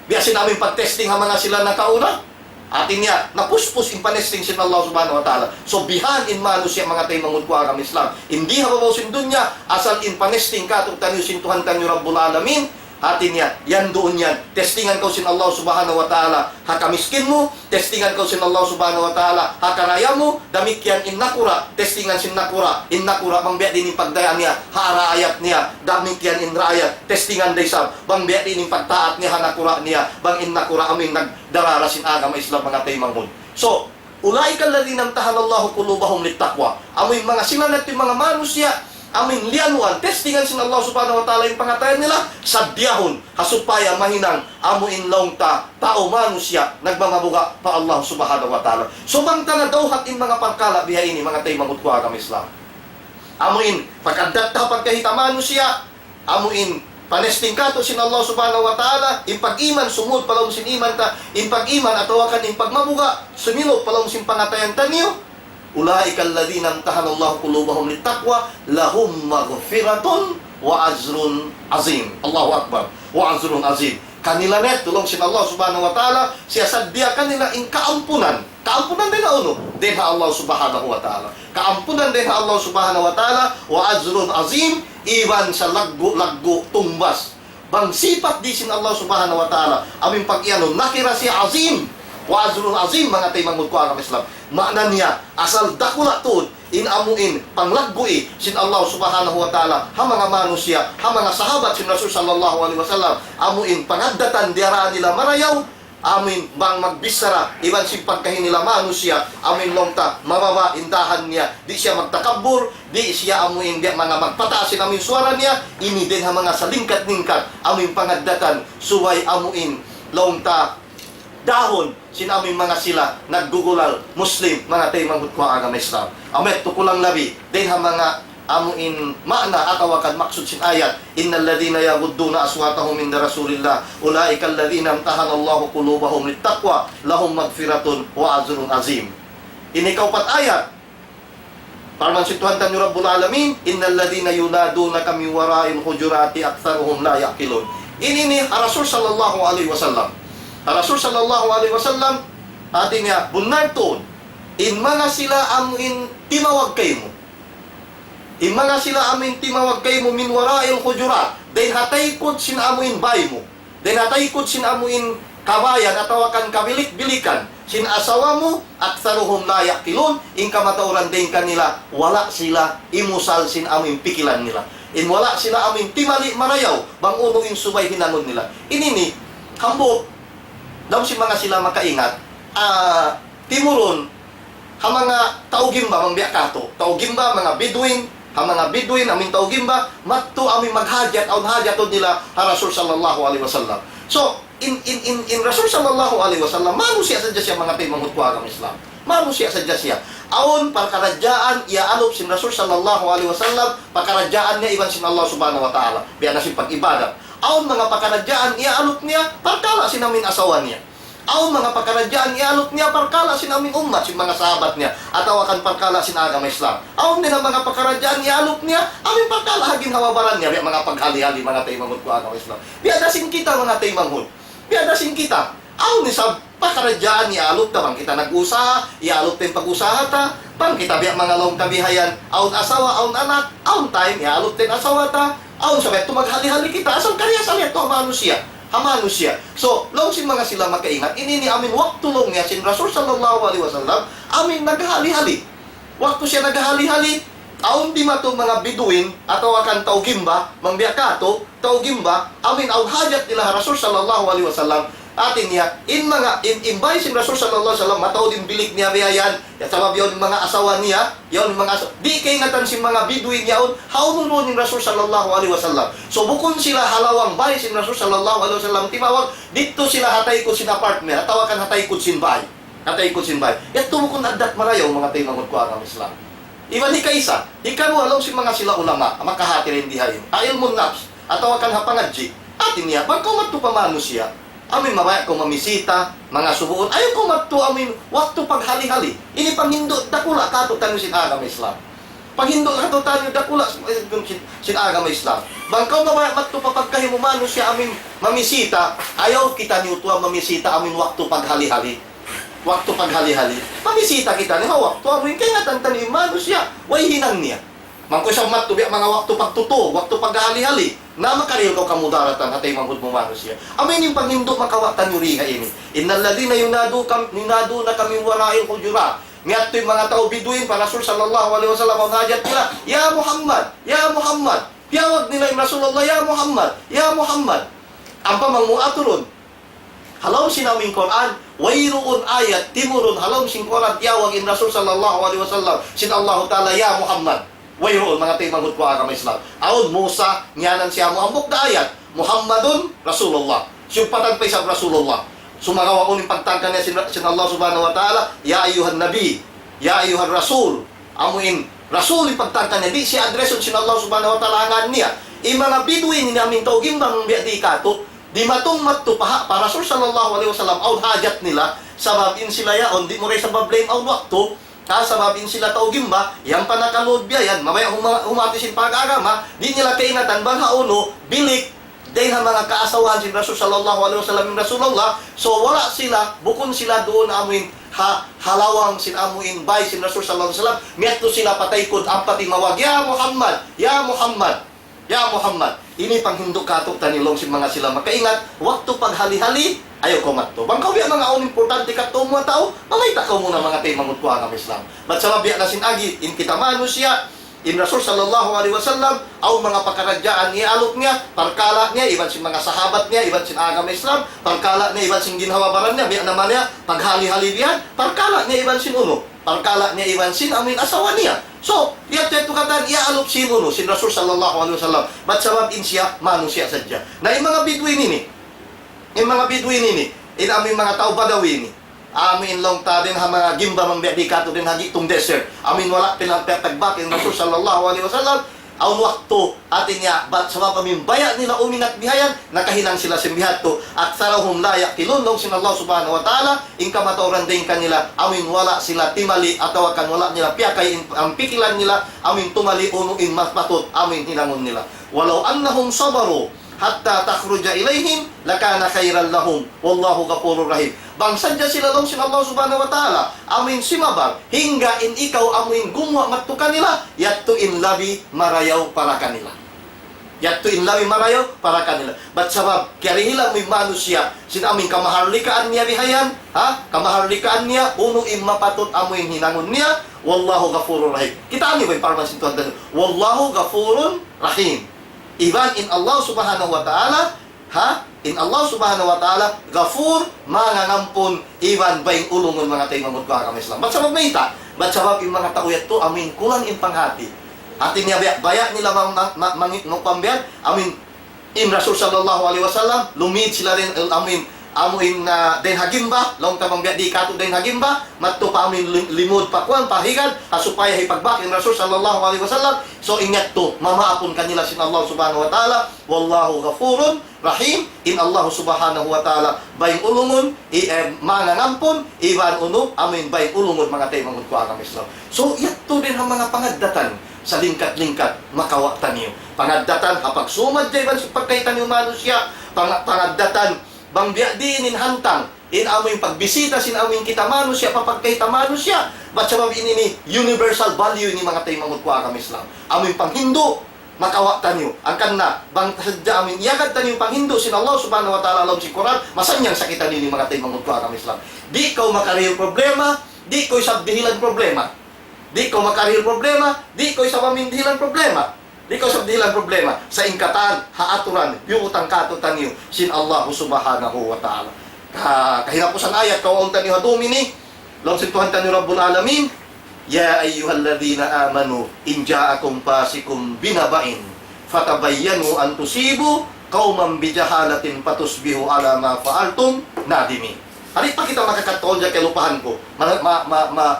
biya' sin amu in pagtesting ha manga sila nakauna. Hati niya, napuspus in panesting sin Allah Subhanahu wa Ta'ala. So, bihan in manusiya' manga taymanghud ku agama Islam. Di ha babaw sin dunya, asal in panesting kātu'niyu sin Tuhan taniyu Rabbul Alamin, hati niya, yan duun yan. Testingan kaw sin Allah Subhanahu wa Ta'ala ha kamiskin mu, testingan kaw sin Allah Subhanahu wa Ta'ala ha karaya mu, damikkiyan in nakura', testingan sin nakura', in nakura' bang biya' diin in pagdaya niya ha raayat niya, damikkiyan in raayat, testingan da isab bang biya' diin in pagtaat niya ha nakura' niya, bang in nakura' amu in nagdarara sin agama Islam manga taymanghud. So, أولئك الذين امتحن الله قلوبهم للتقوى. Amu in manga sila natu' manga manusiya', amu in liyanuan, testingan sin Allah Subhanahu wa Ta'ala in pangatayan nila, saddiyahun, ha supaya mahinang, amu in laung ta, tau manusiya', nagmamabuga' pa Allah Subhanahu wa Ta'ala. So, bang ta nadawhat in manga parkala' biya' ini, manga taymanghud ku agama Islam. Amu in, pag-addat ta pagkahi ta manusiya', amu in panesting kātu' sin Allah Subhanahu wa Ta'ala, in pag-iman sumud pa lawm sin iman ta, in pag-iman atawa kan in pagmabuga', suminup pa lawm sin pangatayan taniyu, أولئك الذين امتحن الله قلوبهم للتقوى لهم مغفرة وأجر عظيم. Allahu Akbar. وأجر عظيم. Kanila na yadtu laung sin Allah Subhanahu wa Ta'ala, siya saddiya kanila in kaampunan. Kaampunan dayn ha unu? Dayn ha Allah Subhanahu wa Ta'ala. Kaampunan dayn ha Allah Subhanahu wa Ta'ala, وأجر عظيم, iban sa laggu'-laggu' tungbas. Bang sipat di sin Allah Subhanahu wa Ta'ala, amu in pag-iyanun, nakira siya azim. وأجر عظيم, manga taymanghud ku agama Islam. Maana niya, asal dakula' tuud, in amu in, panglaggu'i, sin Allah Subhanahu wa Ta'ala, ha manga manusiya', ha manga sahabat sin Rasul sallallahu alayhi wasallam, amu in, pangaddatan diyarā nila marayaw, amu in bang magbichara, iban sin pagkahi nila manusiya', amu in laung ta, mababa' in dahan niya, di' siya magtakabbur, di' siya amu in biya' manga magpataas in amu in suwara niya, ini dayn ha manga salingkat-lingkat, amu in pangaddatan, subay amu in laung ta, dahun, sin amu in manga sila, naggugulal, Muslim, manga taymanghud ku agama Islam. Amu yadtu kulang labi, dayn ha manga amu in maana atawa kan maksud sin ayat, إن الذين يغضون أصواتهم عند رسول الله أولئك الذين امتحن الله قلوبهم للتقوى لهم مغفرة وأجر عظيم. Ini kaupat ayat. Parman sin Tuhan taniyu Rabbul Alamin, إن الذين ينادونك من وراء الحجرات أكثرهم لا يعقلون. Ini ini ha Rasul sallallahu alayhi wasallam. Ha Rasul sallallahu alayhi wasallam, hati niya, bunnal tuud. In manga sila amu in timawag kaymu. In manga sila amu in timawag kaymu من وراء الحجرات. Dayn ha taykud sin amu in bay mu. Dayn ha taykud sin amu in kabayan atawa kan kabilik-bilikan sin asawa mu, أكثرهم لا يعقلون, in kamatauran dayn kanila, wala' sila imusal sin amu in pikilan nila. In wala' sila amu in timali marayaw, bang unu in subay hinangun nila. Ini ini, hambuuk, laung sin manga sila makaingat, ah, timurun, ha manga tau gimba, bang biya' katu'. Tau gimba, manga Bedouin, ha manga Bedouin, amu in tau gimba, madtu amu in maghajat, awn hajatun nila ha Rasul sallallahu alayhi wasallam. So, in, in, in, in Rasul sallallahu alayhi wasallam, manusiya' sadja siya manga taymanghud ku agama Islam. Manusiya' sadja siya. Awn pakaradjaan iyaalup sin Rasul sallallahu alayhi wasallam, pakaradjaan niya iban sin Allah subhanahu wa ta'ala. Biya' na sin pag-ibadat. Awn manga pakaradjaan iyaalup niya, parkala' sin amu in asawa niya. Awn manga pakaradjaan iyaalup niya, parkala' sin amu in ummat, sin manga sahabat niya. Atawa kan parkala' sin agama Islam. Awn dayn ha manga pakaradjaan iyaalup niya, amu in parkala' ha ginhawa-baran niya, biya' manga paghali-hali, manga taymanghud ku agama Islam. Biya' da sin kita, manga taymanghud. Biya' da sin kita. Awn isab pakaradjaan iyaalup ta, bang kita nag-usaha, iyaalup ta in pag-usaha ta, bang kita biya' manga laung ta bihayan, awn asawa, awn anak, awn time, iyaalup ta in asawa ta, awn sabab tumaghali-hali kita, asal karna' asal yadtu ha manusiya', ha manusiya'. So, laung sin manga sila makaingat, ini ini amu in waktu laung niya sin Rasul sallallahu alayhi wasallam, amu in naghali-hali. Waktu siya naghali-hali, awn dimatung manga Bedouin, atawa kan tau gimba, bang biya' katu', tau gimba, amu in awn hajat nila ha Rasul sallallahu alayhi wasallam. Hati niya, in manga, in, in bāy sin Rasul sallallahu alayhi wasallam, mataud in bilik niya biya' yan, ya sabab yaun in manga asawa niya, yaun in manga asawa, di' kaingatan sin manga Bedouin yaun, hawnu duun in Rasul sallallahu alayhi wasallam. So, bukun sila ha lawang bāy sin Rasul sallallahu alayhi wasallam timawag, didtu sila ha taykud sin apartment, atawa kan ha taykud sin bāy. Ha taykud sin bāy. Yadtu bukun addat marayaw, manga taymanghud ku agama Islam. Iban hikaisa, hikaruwa laung sin manga sila ulama, makahati dayn di ha ilmu', ha ilmu' nafs, atawa kan ha pangadji'. Hati niya, bang kaw madtu pa manusiya', amu in mabaya' kaw mamisita, manga subuun, ayaw kaw madtu amu in waktu paghali-hali. Ini panghindu' dakula' kātu'niyu sin agama Islam. Panghindu' kātu'niyu dakula' sin, sin, sin agama Islam. Bang kaw mabaya' madtu pa pagkahi mu manusiya' amu in mamisita, ayaw kitaniyu tuud mamisita amu in waktu paghali-hali. Waktu paghali-hali. Mamisita kitaniyu ha waktu amu in kaingatan taniyu in manusiya', way hinang niya. Bang kaw isab madtu biya' manga waktu pagtutūg, waktu paghali-hali, na makarihil kaw kamudaratan ha taymanghud mu manusiya'. Amu ini in panghindu' makawa' taniyu di ha ini. إن الذين ينادوك، ينادونك من وراء الحجرات. Miyadtu in manga tau Bedouin pa Rasul sallallahu alayhi wasallam, awn hajat nila, "Ya Muhammad, ya Muhammad." Tiyawag nila in Rasulullah, "Ya Muhammad, ya Muhammad." Ampa bang mu aturun ha lawm sin amu in Qur'an, wayruun ayat timurun ha lawm sin Qur'an tiyawag in Rasul sallallahu alayhi wasallam sin Allahu Ta'ala, "Ya Muhammad." Wayruun, manga taymanghud ku agama Islam. Awn Musa, ngiyanan siya mu hambuuk da ayat, "Muhammadun Rasulullah." Siyumpatan pa isab Rasulullah. Sumagawa' unu in pagtawag kaniya sin, sin Allah subhanahu wa ta'ala, "Ya ayyuhan nabi, ya ayyuhan rasul." Amu in Rasul in pagtawag kaniya, di' siya addressun sin Allah subhanahu wa ta'ala ha ngan niya. In manga Bedouin ini amu in tau gimbang biya' di katu', dimatung madtu pa, pa Rasul sallallahu alayhi wasallam, awn hajat nila, sabab in sila yaun, di' mu da isab blame awn waktu, ha, sabab in sila tau gimba, yan pa nakalud biya' yan, mabaya' huma-, humati sin pag-agama, di' nila kaingatan bang hawnu, bilik, dayn ha manga kaasawahan sin Rasul sallallahu alayhi wasallam in Rasulullah. So, wala' sila, bukun sila duun amu in ha, ha lawang sin amu in bāy sin Rasul sallallahu alayhi wasallam, miyadtu sila pa taykud ampa timawag, "Ya Muhammad, ya Muhammad, ya Muhammad." Ini panghindu' kātu'niyu laung sin manga sila makaingat, waktu paghali-hali, ayaw kaw madtu. Bang kaw biya' manga awn importante kātu'mu ha tau, mamayta' kaw muna, manga taymanghud ku agama Islam. Bat sabab biya' na sin agi, in kita manusiya', in Rasul sallallahu alayhi wasallam, awn manga pakaradjaan iyaalup niya, parkala' niya, iban sin manga sahabat niya, iban sin agama Islam, parkala' niya, iban sin ginhawa-baran niya, biya' na man niya, paghali-hali biya' yan, parkala' niya, iban sin unu, parkala' niya, iban sin amu in asawa niya. So, yadtu, yadtu katan, iyaalup sin unu, sin Rasul sallallahu alayhi wasallam. Bat sabab in siya, manusiya' sadja. Na in manga Bedouin ini, in manga Bedouin ini, in amu in manga tau Badawi ini, amu in laung ta dayn ha manga gimba bang biya' di katu' dayn ha gi'tung desert. Amu in wala' pinagtagbak in Rasul sallallahu alayhi wasallam. Awn waktu, hati niya, bat sabab amu in baya' nila umingat bihayan, nakahinang sila sin bihadtu. أكثرهم لا يعقلون, laung sin Allah subhanahu wa ta'ala, in kamatauran dayn kanila, amu in wala' sila timali, atawa kan wala' nila piyakay in, in pikilan nila, amu in tumali unu in mas patut, amu in hinangun nila. ولو أنهم صبروا حتى تخرج إليهم لكان خيرا لهم والله غفور رحيم. Bang sadja sila laung sin Allah subhanahu wa ta'ala, amu in simabar, hangga in ikaw amu in gumuwa' madtu kanila, yadtu in labi marayaw para kanila. Yadtu in labi marayaw para kanila. Bat sabab, kiyarihil amu in manusiya', sin amu in kamaharlikaan niya bihayan, ha? Kamaharlikaan niya, unu in mapatut amu in hinangun niya, والله غفور رحيم. Kitaa niyu ba in parman sin Tuhan taniyu? والله غفور رحيم. Iban in Allah Subhanahu wa Ta'ala, ha? In Allah Subhanahu wa Ta'ala, Ghafur, mangangampun, iban bayng ulungun, manga taymanghud ku agama Islam. Bat sabab mayta'? Bat sabab in manga tau yadtu amu in kulang in panghati. Hati niya baya', baya' nila mang, mang, mang, mang, mang pambiyan, amu in, in Rasul sallallahu alayhi wasallam, lumid sila dayn, amu in, amu in, ah, dayn ha gimba, laung ta bang biya' di katu' dayn ha gimba, madtu pa amu in lim-, limud pa kuwan, pa higad, ha supaya hipagbak in Rasul sallallahu alayhi wasallam. So, in yadtu, mamaapun kanila sin Allah Subhanahu wa Ta'ala, والله غفور رحيم, in Allah Subhanahu wa Ta'ala bayng ulungun, i-, eh, mangangampun, iban unu, amu in bayng ulungun, manga taymanghud ku agama Islam. So, yadtu dayn ha manga pangaddatan, salingkat-lingkat, makawa' taniyu. Pangaddatan, ha pagsumadja iban sin pagkahi taniyu manusiya', panga-, pangaddatan, bang biya' diin in hantang, in amu in pagbisita sin amu in kita manusiya', pa pagkahi ta manusiya', bat sabab ini, ini universal value ini, manga taymanghud ku agama Islam. Amu in panghindu', makawa' taniyu. Hangkan na, bang sadja amu in iyagad taniyu panghindu' sin Allah Subhanahu wa Ta'ala ha lawm sin Qur'an, masannyang sa kitaniyu ini, manga taymanghud ku agama Islam. Di' kaw makarihil problema, di' kaw isab dihilan problema. Di' kaw makarihil problema, di' kaw isab amu in dihilan problema. Di' kaw isab dihilan problema. Sa' in katan, ha aturan, biyutang kātu'niyu sin Allah Subhanahu wa Ta'ala. Ka-, kahinapusan ayat, kawaun taniyu ha dum ini, laung sin Tuhan taniyu Rabbul Alamin, يا أيها الذين آمنوا إن جاءكم فاسق بنبأ فتبينوا أن تصيبوا قوما بجهالة فتصبحوا على ما فعلتم نادمين. Di' pa kita makakataon dyan kalupahan ku. Ma-, ma-, ma-, ma-,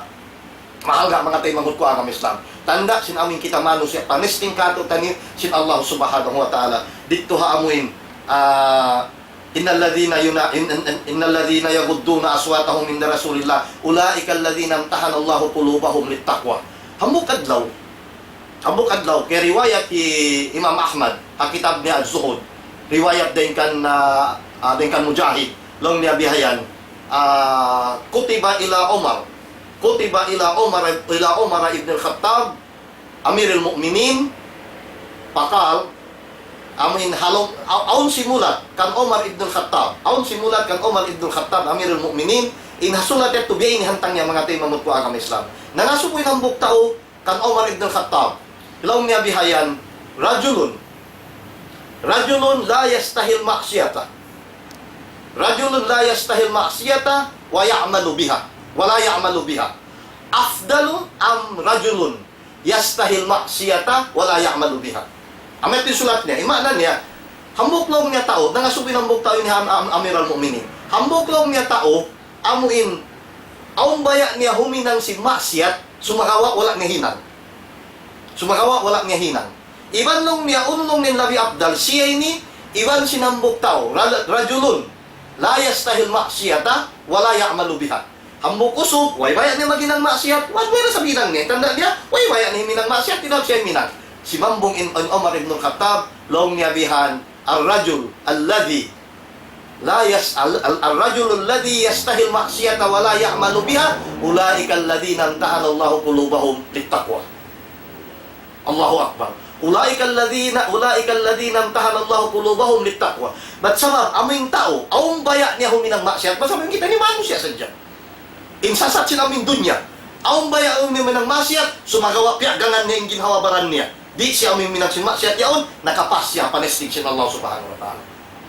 mahal nga manga taymanghud ku agama Islam. Tanda' sin amu in kita manusiya', panesting kātu'niyu sin Allah Subhanahu wa Ta'ala. Didtu ha amu in, ah, إن الذين ينا-، إن، إن، إن، إن الذين يغضون أصواتهم عند رسول الله أولئك الذين امتحن الله قلوبهم للتقوى. Hambuuk adlaw. Hambuuk adlaw. Kay riwayat hi Imam Ahmad, ha kitab niya Az-Zuhud. Riwayat dayn kan, ah, ah, dayn kan Mujahid. Laung niya bihayan, ah, كتب إلى عمر. كتب إلى عمر، إلى عمر بن الخطاب أمير المؤمنين، فقال, amu in ha lawm, a-, awn simulat kan Umar ibn al-Khattab. Awn simulat kan Umar ibn al-Khattab, Amirul Mu'minin, in ha sulat yadtu biya' ini hantang niya manga taymanghud ku agama Islam. Nangasubu in hambuuk tau kan Umar ibn al-Khattab. Laung niya bihayan, رجل، رجل لا يستحي المعصية. رجل لا يستحي المعصية ويعمل بها، ولا يعمل بها. أفضل أم رجل يستحي المعصية ولا يعمل بها. Amu yadtu in sulat niya, in maana niya, hambuuk laung niya tau, nangasubu in hambuuk tau ini ha Am-, Am-, Amirul Mu'minin. Hambuuk laung niya tau, amu in, awn baya' niya huminang sin maksiyat, sumagawa' wala' niya hinang. Sumagawa' wala' niya hinang. Iban laung niya, unu laung niya in labi afdal, siya ini, iban sin hambuuk tau, ra-, رجل لا يستحي المعصية ولا يعمل بها. Hambuuk usug, way baya' niya maghinang maksiyat, way baya' na sa hinang niya. Tanda' niya, way baya' niya huminang maksiyat, di' na siya huminang. Simambung in, in Umar ibn al-Khattab, laung niya bihan, الرجل الذي لا يس-، ال-، ال-، الرجل الذي يستحي المعصية ولا يعمل بها، أولئك الذين امتحن الله قلوبهم للتقوى. Allahu Akbar. أولئك الذين، أولئك الذين امتحن الله قلوبهم للتقوى. Bat sabab, amu in tau, awn baya' niya huminang maksiyat, bat sabab in kitaniyu manusiya' sadja. In sasat sin amu in dunya. Awn baya' amu in huminang maksiyat, sumagawa' piyaggangan niya in ginhawa-baran niya. Di' siya amu in huminang sin maksiyat yaun, nakapas siya pa testing sin Allah Subhanahu wa Ta'ala.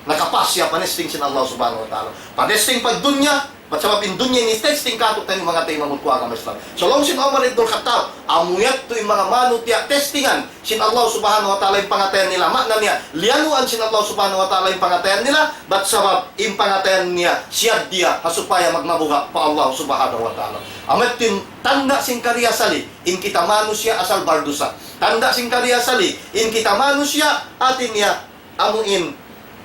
Nakapas siya pa testing sin Allah Subhanahu wa Ta'ala. Pa testing pa dunya, bat sabab in dunya ini testing kātu'niyu manga taymanghud ku agama Islam. So laung sin Umar ibn Khattab, amu yadtu in manga manusiya' testingan sin Allah Subhanahu wa Ta'ala in pangatayan nila. Maana niya, liyanuan sin Allah Subhanahu wa Ta'ala in pangatayan nila, bat sabab in pangatayan niya, siyad diya, ha supaya magmabuga' pa Allah Subhanahu wa Ta'ala. Amu yadtu in tanda' sin kariyasali, in kita manusiya' asal bardusa. Tanda' sin kariyasali, in kita manusiya', hati niya, amu in,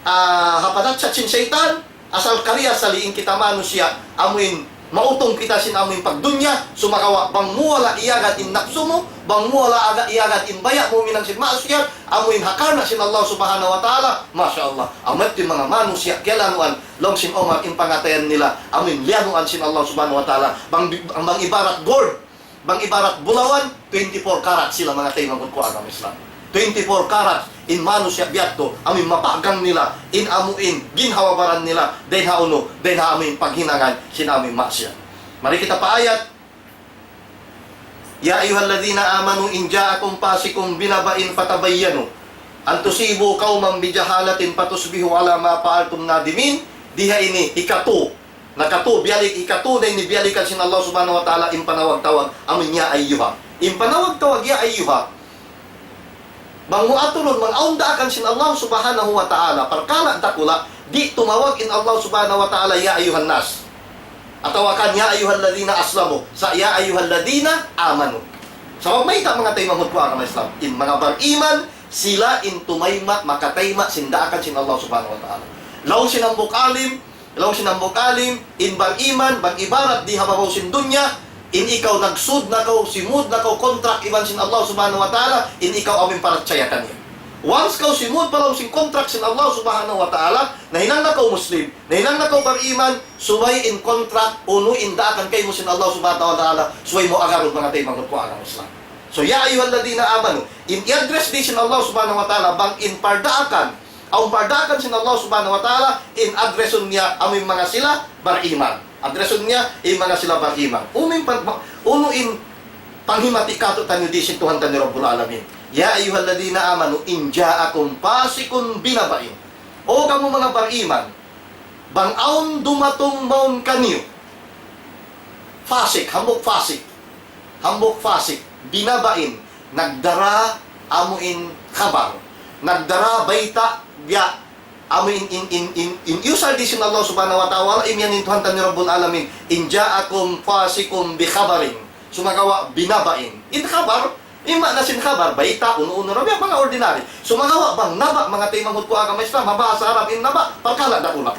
ah, ha panatsa sin saytan, asal kariyasali in kita manusiya', amu in mautung kita sin amu in pagdunya, sumagawa' bang mu wala' iyagad in napsu mu, bang mu wala' aga-, iyagad in baya' mu huminang sin maksiyat, amu in ha karna' sin Allah Subhanahu wa Ta'ala, masha Allah. Amu yadtu in manga manusiya' kiyalanuan, laung sin Umar in pangatayan nila, amu in liyanuan sin Allah Subhanahu wa Ta'ala, bang, bang ibarat gold, bang ibarat bulawan, twenty-four karat sila manga taymanghud ku agama Islam. twenty-four karats in manusiya' biya' yadtu, amuin mapagang nila, in amuin ginhawa-baran nila, dayn ha unu, dayn ha amuin paghinangan sin amuin maksiyat. Mari kita pa ayat, يا أيها الذين آمنوا إن جاءكم فاسق بنبأ فتبينوا أن تصيبوا قوما بجهالة فتصبحوا على ما فعلتم نادمين. Di ha ini hikatu, nakatu, biyalik, hikatu na ini biyalikan sin Allah Subhanahu wa Ta'ala in panawag-tawag amuin ya ayyuha. In panawag-tawag ya ayyuha, bang mu aturun, bang awn daakan sin Allah Subhanahu wa Ta'ala, parkala' dakula', di' tumawag in Allah Subhanahu wa Ta'ala, يا أيها الناس. Atawa kan, يا أيها الذين أسلموا. Sa', يا أيها الذين آمنوا. Sabab mayta', manga taymanghud ku agama Islam? In manga bariman, sila in tumayma', makatayma' sin daakan sin Allah Subhanahu wa Ta'ala. Laung sin hambuuk alim, laung sin hambuuk alim, in bariman, bang ibarat di ha babaw sin dunya, in ikaw nagsud na kaw, simud na kaw kontrak iban sin Allah Subhanahu wa Ta'ala, in ikaw amuin parachaya kaniya. Once kaw simud pa lawm sin kontrak sin Allah Subhanahu wa Ta'ala, nahinang na kaw Muslim, nahinang na kaw bariman, subay in kontrak unu in daakan kaymu sin Allah Subhanahu wa Ta'ala, subay mu agarun, manga taymanghud ku agama Islam. So, يا أيها الذين آمنوا, in i-address di sin Allah Subhanahu wa Ta'ala, bang in pardaakan, awn pardaakan sin Allah Subhanahu wa Ta'ala, in addressun niya amuin manga sila bariman. Addressun niya in manga sila bariman. Unu in pan-, unu in panghimati katu'taniyu di sin Tuhan taniyu Rabbul Alamin? يا أيها الذين آمنوا إن جاءكم فاسق بنبأ. O kamu manga bariman, bang awn dumatung mawn kaniyu fasik, hambuuk fasik, hambuuk fasik, بنبأ, nagdara amuin khabar, nagdara bayta', biya' amuin in, in, in, in iyusal di sin Allah Subhanahu wa Ta'ala, imiyan in Tuhan taniyu Rabbul Alamin, إن جاءكم فاسق بخبر. Sumagawa' بنبأ. In khabar, in maana sin khabar, bayta', unu-unu ra, biya' manga ordinary. Sumagawa' bang naba', manga taymanghud ku agama Islam, ha bahasa Arab in naba', parkala' dakula'.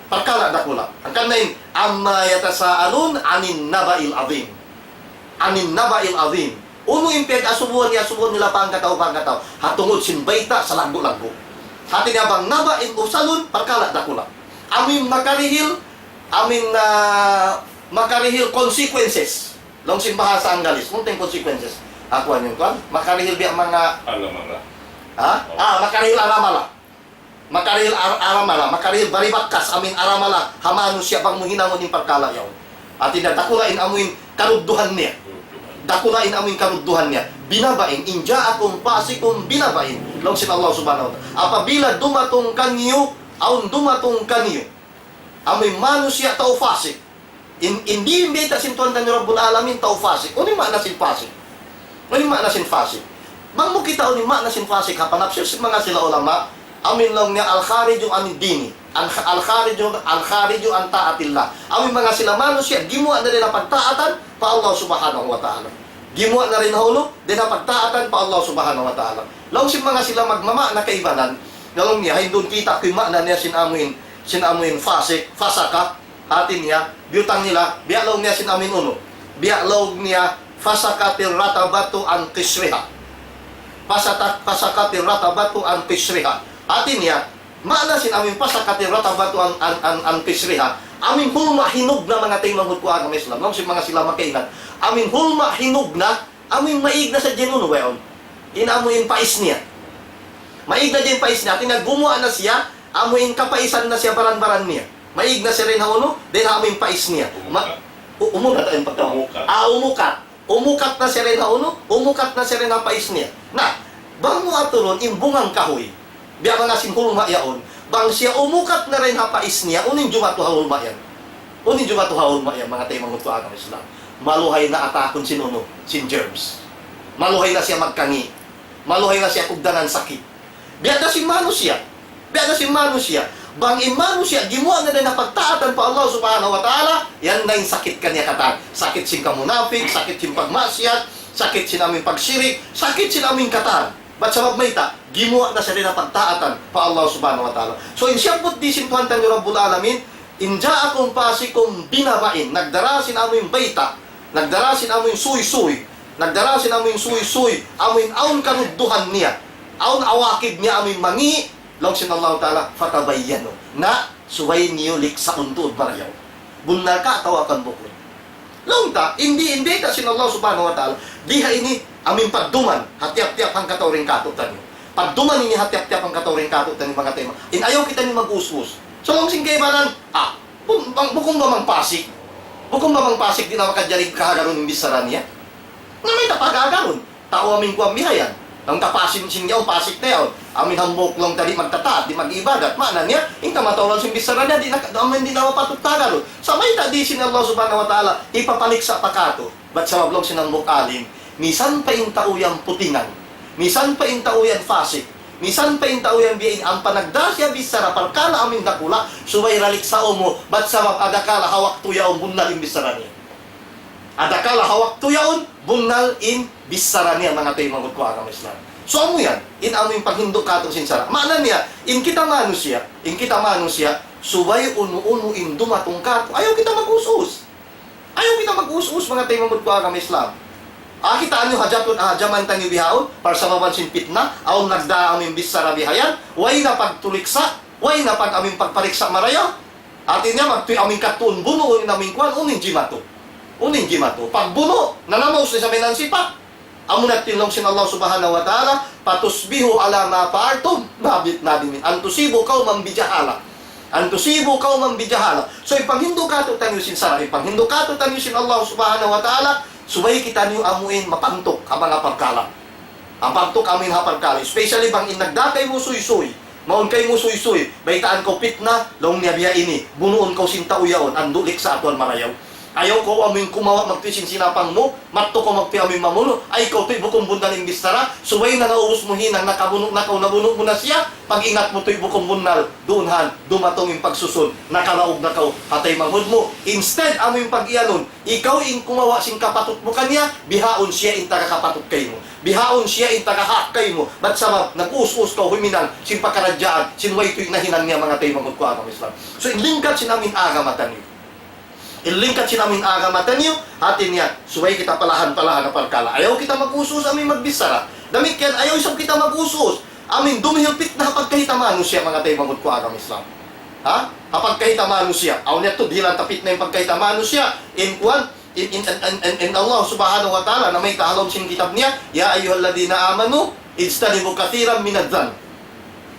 Parkala' dakula'. Hangkan na in, عما يتساءلون عن النبأ العظيم. عن النبأ العظيم. Unu in piyag-asubuhan niya, asubuhan nila pa hangkatau, pa hangkatau. Ha tungud sin bayta' salaggu'-laggu'. Hati niya bang naba' in usalun, parkala' dakula'. Amuin makarihil, amuin, ah, makarihil consequences. Laung sin bahasa Anggalis, unu in consequences? Aku, unu in kuwan? Makarihil biya' manga, alamala. Ha? Oh. Ah, makarihil alamala. Makarihil ar-, aramala, makarihil baribakkas amuin aramala ha manusiya' bang mu hinangun in parkala' yaun. Hati niya dakula' in amuin karudduhan niya. Dakula' in amuin karudduhan niya. بنبأ, إن جاءكم فاسق بنبأ. Laung sin Allah Subhanahu wa Ta'ala. Apabila dumatung kaniyu, awn dumatung kaniyu, amuin manusiya' tau fasik. In, in di' in bayta' sin Tuhan taniyu Rabbul Alamin, tau fasik. Unu in maana sin fasik? Unu in maana sin fasik? Bang mu kitaun in maana sin fasik, ha panapsir sin manga sila ulama, amuin laung niya الخارج عن الدين. Al-, الخارج, الخارج عن طاعة الله. Amuin manga sila manusiya', gimuwa' na dayn ha pagtaatan pa Allah Subhanahu wa Ta'ala. Gimuwa' na dayn ha unu, dayn ha pagtaatan pa Allah Subhanahu wa Ta'ala. Laung sin manga sila magmamaana kaibanan, laung niya, ha in duun kita' ku in maana niya sin amuin, sin amuin fasik, fasaka, hati niya, biyutang nila, biya' laung niya sin amuin unu. Biya' laung niya, فسقت الرطبة عن قشرها. فسقت، فسقت الرطبة عن قشرها. Hati niya, maana sin amuin فسقت الرطبة عن، عن، عن، عن قشرها. Amuin hulma' hinug na, manga taymanghud ku agama Islam. Laung sin manga sila makaingat. Amuin hulma' hinug na, amuin maig na sadja in unu ba yaun? In amuin pais niya. Maig na sadja in pais niya. Hati niya gumuwa' na siya, amuin kapaisan na siya baran-baran niya. Maig na siya dayn ha unu, dayn ha amuin pais niya. Ma-, umukat. U-, umukat in pagtawag. Umukat. Ah, umukat. Umukat na siya dayn ha unu, umukat na siya dayn ha pais niya. Na, bang mu aturun in bungang kahuy, biya' manga sin hulma' yaun, bang siya umukat na dayn ha pais niya, unu in jumatu ha hulma' yan? Unu in jumatu ha hulma' yan, manga taymanghud ku agama Islam? Maluhay na atakun sin unu, sin germs. Maluhay na siya magkangi'. Maluhay na siya kugdanan sakit. Biya' da sin manusiya'. Biya' da sin manusiya'. Bang in manusiya' gimuwa' na dayn ha pagtaatan pa Allah Subhanahu wa Ta'ala, yan na in sakit kaniya katan. Sakit sin kamunapik, sakit sin pagmaksiyat, sakit sin amuin pagsirik, sakit sin amuin katan. Bat sabab mayta', gimuwa' na siya dayn ha pagtaatan pa Allah Subhanahu wa Ta'ala. So, in siyabbut di sin Tuhan taniyu Rabbul Alamin, إن جاءكم فاسق بنبأ, nagdara sin amuin bayta', nagdara sin amuin suysuy, nagdara sin amuin suysuy, amuin awn karudduhan niya, awn awakib niya amuin mangi', laung sin Allah Ta'ala, فتبينوا. Na, subay niyu liksaun tuud marayaw. Bunnal ka atawa kan bukun. Laung ta, in di', in di' ta sin Allah Subhanahu wa Ta'ala, di ha ini amin padduman ha tiyap-tiyap hangkatau dayn kātu'niyu. Padduman ini ha tiyap-tiyap hangkatau dayn kātu'niyu, manga taymanghud. In ayaw kitaniyu mag-us-us. Sa' laung sin kaibanan, ah, bu-, bang, bukun ba bang pasik? Bukun ba bang pasik di' na makajari kahagarun in bichara niya? Na mayta' paghagarun? Tau amin kuwan bihayan. Laung ta pasik sin yaun, pasik na yaun. Amin hambuuk laung ta di' magtataat, di' mag-ibadat. Maana niya, in kamatauran sin bichara niya, di' na, amin di' na mapatut tagarun. Sa' mayta' di' sin Allah Subhanahu wa Ta'ala hipapaliksa' pa kātu'. Bat sabab laung sin hambuuk alim, misan pa in tau yan putingan, misan pa in tau yan fasik, misan pa in tau yan biya' ini, ampa nagdā siya bichara parkala' amin dakula', subay da liksaun mu, bat sabab adakala ha waktu yaun bunnal in bichara niya. Adakala ha waktu yaun bunnal in bichara niya, manga taymanghud ku agama Islam. So, amu yan, in amu in paghindu' kātu' sin sara'. Maana niya, in kita manusiya', in kita manusiya', subay unu-unu in dumatung kātu', ayaw kita mag-us-us. Ayaw kita mag-us-us, manga taymanghud ku agama Islam. Ah, kitaa niyu ha jatun, ha jaman taniyu bihaun, parsababan sin pitna, awn nagdā amin bichara bihayan, way na pagtuliksa', way na pag amin pagpariksa' marayaw. Hati niya, magtuy amin katuun bunuun in amin kuwan, unu in jimatu. Unu in jimatu. Pagbunu', nanamaus na sa' mayan sipat. Amu na in laung sin Allah Subhanahu wa Ta'ala, فتصبحوا على ما فعلتم نادمين. أن تصيبوا قوما بجهالة. أن تصيبوا قوما بجهالة. So, in panghindu' kātu'niyu sin sara', in panghindu' kātu'niyu sin Allah Subhanahu wa Ta'ala, subay kitaniyu amuin mapantuk ha manga parkala'. Mapantuk amuin ha parkala'. Especially bang in nagdā kaymu suysuy. Mawn kaymu suysuy. Baytaan kaw pitna, laung niya biya' ini. Bunuun kaw sin tau yaun, andu' liksaun marayaw. Ayaw kaw amuin kumawa' magtuy sin sinapang mu, madtu kaw magtuy amuin mamunu', ay kaw tuy bukun bunnal in bichara, subay na naubus mu hinang, nakabunu' na kaw, nabunu' mu na siya, pag-ingat mu tuy bukun bunnal, duun han, dumatung in pagsusun, nakalaug na kaw ha taymanghud mu. Instead, amuin pag-iyanun, ikaw in kumawa' sin kapatut mu kaniya, bihaun siya in taga kapatut kaymu. Bihaun siya in taga hak kaymu. Bat sabab, nag-us-us kaw huminang, sin pakaradjaan, sin way tuy nahinang niya manga taymanghud ku agama Islam. So, in lingkat sin amuin agama taniyu. In lingkat sin amuin agama taniyu, hati niya, subay kita palahan-palahan ha parkala'. Ayaw kita mag-us-us amuin magbichara. Damikkiyan, ayaw isab kita mag-us-us amuin dumihil pitna ha pagkahi ta manusiya', manga taymanghud ku agama Islam. Ha? Ha pagkahi ta manusiya'. Awn yadtu, dihilan ta pitna in pagkahi ta manusiya'. In kuwan, in, in, in, in, in, in Allah Subhanahu wa Ta'ala, namayta' ha lawm sin kitab niya, يا أيها الذين آمنوا اجتنبوا كثيرا من الظن.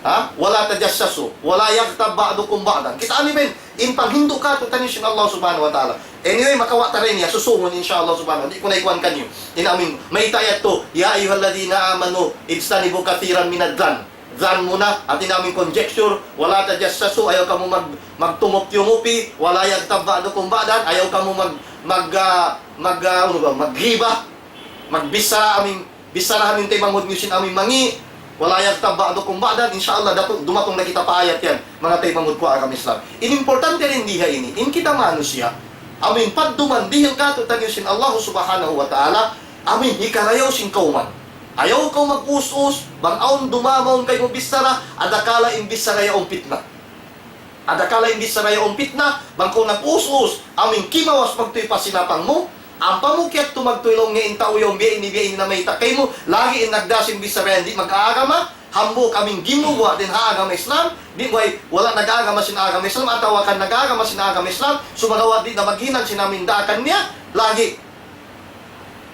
Ha? ولا تجسسوا ولا يغتب بعضكم بعضا. Kitaa niyu ba in, in panghindu' kātu'niyu sin Allah Subhanahu wa Ta'ala. Anyway, makawa' ta dayn niya, susungun, insha Allah Subhanahu wa Ta'ala. Di' ku na ikuwan kaniyu. In amuin, mayta' yadtu, يا أيها الذين آمنوا اجتنبوا كثيرا من الظن. Dhan muna, hati niya amuin conjecture, ولا تجسسوا, ayaw kamu mag-, magtungop-tungopi, ولا يغتب بعضكم بعضا, ayaw kamu mag-, mag-, ah, mag-, ah, unu ba, maghiba, magbichara amuin bichara ha amuin taymanghud niyu sin amuin mangi', ولا يغتب بعضكم بعضا, insha Allah, datu-, dumatung na kita pa ayat yan, manga taymanghud ku agama Islam. In importante dayn di ha ini, in kita manusiya', amuin padduman dihil kātu'niyu sin Allah Subhanahu wa Ta'ala, amuin hikarayaw sin kawman. Ayaw kaw mag-us-us, bang awn dumamawn kaymu bichara, adakala in bichara yaun pitna. Adakala in bichara yaun pitna, bang kaw nag-us-us, amuin kimawas magtuy pa sinapang mu, ampa mu kiyadtu magtuy laung niya in tau yaun biya' ini, biya' ini namayta' kaymu, lagi' in nagdā sin bichara yan di' mag-aagama, hambuuk amuin gimuwa' dayn ha agama Islam, di' way, wala' nag-aagama sin agama Islam, atawa kan nag-aagama sin agama Islam, sumagawa' di' na maghinang sin amuin daakan niya, lagi'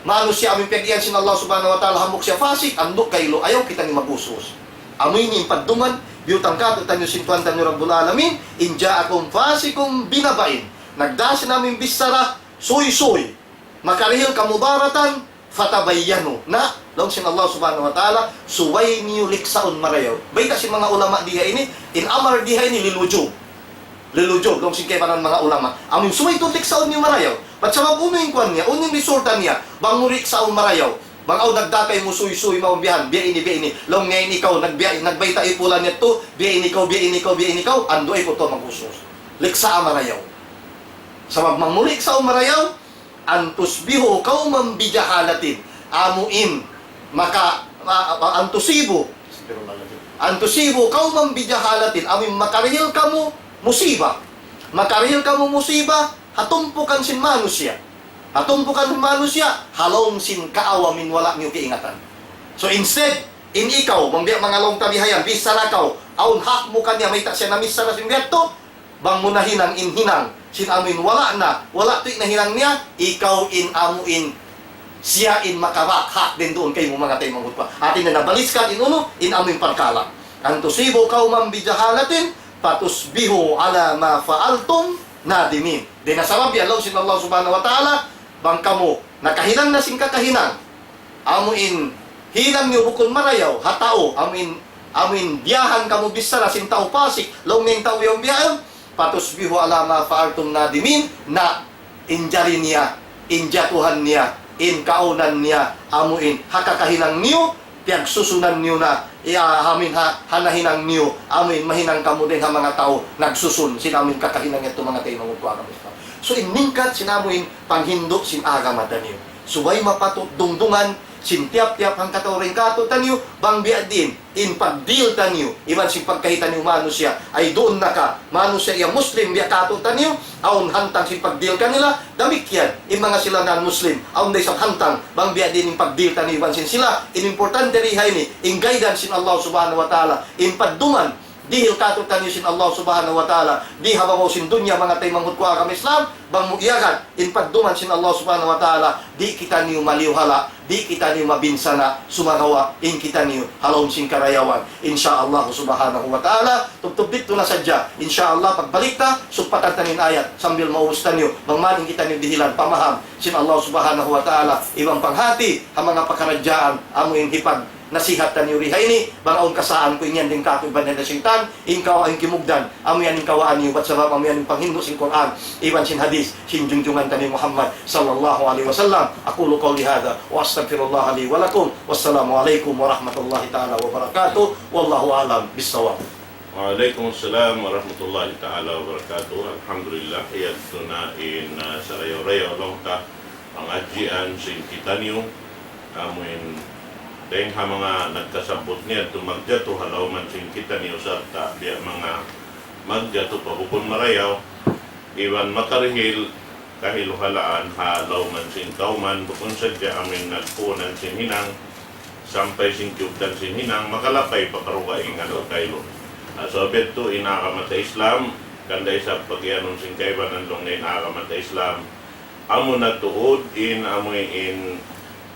manusiya' amuin piyag-iyan sin Allah Subhanahu wa Ta'ala, hambuuk siya fasik, andu' kailu, ayaw kitaniyu mag-us-us. Amu ini in padduman, biyutang kātu'niyu sin Tuhan taniyu Rabbul Alamin, إن جاءكم فاسق بنبإ. Nagdā sin amuin bichara, suysuy. Makarihil kamu daratan, فتبينوا. Na, laung sin Allah Subhanahu wa Ta'ala, subay niyu liksaun marayaw. Bayta' sin manga ulama di ha ini, in amar di ha ini للوجوب. للوجوب, laung sin kaibanan manga ulama. Amuin subay tuud liksaun niyu marayaw. Bat sabab unu in kuwan niya, unu in resulta niya, bang mu liksaun marayaw. Bang awn nagdā kaymu suysuy, mawn bihan, biya' ini, biya' ini. Laung niya in ikaw, nagbiya', nagbayta' hi pulan yadtu, biya' ini kaw, biya' ini kaw, biya' ini kaw, andu' ay kutu mag-us-us. Liksaa marayaw. Sabab bang mu liksaun marayaw, أن تصبحوا قوما بجهالة. Amuin maka, ma-, ma-, أن تصيبوا. أن تصيبوا قوما بجهالة. Amuin makarihil kamu musiba. Makarihil kamu musiba, ha tumpukan sin manusiya'. Ha tumpukan sin manusiya', ha lawm sin kaawaman wala' niyu kaingatan. So instead, in ikaw, bang biya' manga laung ta bihayan, bichara kaw, awn hak mu kaniya, mayta' siya namichara sin biya' yadtu, Bang mu nahinang in hinang sin amu in wala' na, wala' tuud nahinang niya, ikaw in amu in siya in makabakhak dayn duun kaymu manga taymanghud ku. Hati niya nabaliskan in unu, in amu in parkala'. أن تصيبوا قوما بجهالة فتصبحوا على ما فعلتم نادمين. Dayn ha sabab yan laung sin Allah Subhanahu wa Ta'ala, bang kamu nakahinang na sin kakahinang, amu in hinang niyu bukun marayaw ha tau, amu in, amu in biyahan kamu bichara sin tau pasik, laung niya in tau yaun bihaun, فتصبحوا على ما فعلتم نادمين, na in jari niya, in jatuhan niya, in kaawnan niya, amu in ha kakahinang niyu, piyagsusunan niyu na, iya, amu in ha, ha nahinang niyu, amu in mahinang kamu dayn ha manga tau nagsusun sin amu in kakahinang yadtu manga taymanghud ku agama Islam. So, in lingkat sin amu in panghindu' sin agama taniyu. Subay mapatut dungdungan sin tiyap-tiyap hangkatau dayn kātu'niyu, bang biya' diin in pag-deal taniyu, iban sin pagkahi taniyu manusiya', ay duun na ka, manusiya' ya Muslim biya' kātu'niyu, awn hantang sin pag-deal kanila, damikkiyan, in manga sila non-Muslim, awn da isab hantang, bang biya' diin in pag-deal taniyu iban sin sila, in importante di ha ini, in guidance sin Allah Subhanahu wa Ta'ala, in padduman, dihil kātu'niyu sin Allah Subhanahu wa Ta'ala, di ha babaw sin dunya manga taymanghud ku agama Islam, bang mu iyagad, in padduman sin Allah Subhanahu wa Ta'ala, di' kitaniyu maliwhala, di' kitaniyu mabinsana', sumagawa' in kitaniyu ha lawm sin karayawan. Insya Allah Subhanahu wa Ta'ala, tubtub didtu na sadja. Insya Allah, pagbalik ta, sugpatan ta in ayat, sambil maubus taniyu, bang man in kitaniyu dihilan, pamaham, sin Allah Subhanahu wa Ta'ala, iban panghati, ha manga pakaradjaan, amu in hipag nasihat taniyu di ha ini, bang awn kasaan ku in yan dayn kāku' iban dayn ha saytan, in kawa-, in kimugdan, amu yan in kawaan niyu, bat sabab amu yan in panghindu' sin Qur'an, iban sin hadith, sin junjungan taniyu Muhammad sallallahu alayhi wasallam. أقول قولي هذا وأستغفر الله لي ولكم. والسلام عليكم ورحمة الله تعالى وبركاته. والله أعلم بالصواب. وعليكم السلام ورحمة الله تعالى وبركاته. Alhamdulillah, yadtu na in, ah, sarayaw-rayaw laung ta pangadjian sin kitaniyu, amu in dayng ha manga nagkasabbut niya yadtu magjatu ha lawman sin kitaniyu sarta' biya' manga magjatu pa bukun marayaw, iban makarihil kahiluhalaan ha lawman sin kawman, bukun sadja amu in nagpuunan sin hinang, sampay sin kiyugdan sin hinang, makalapay pa karugaing adlaw kailu. Ah, sabab yadtu in agama ta Islam, kan da isab pagiyanun sin kaibanan laung niya in agama ta Islam, amu na tuud in amu in,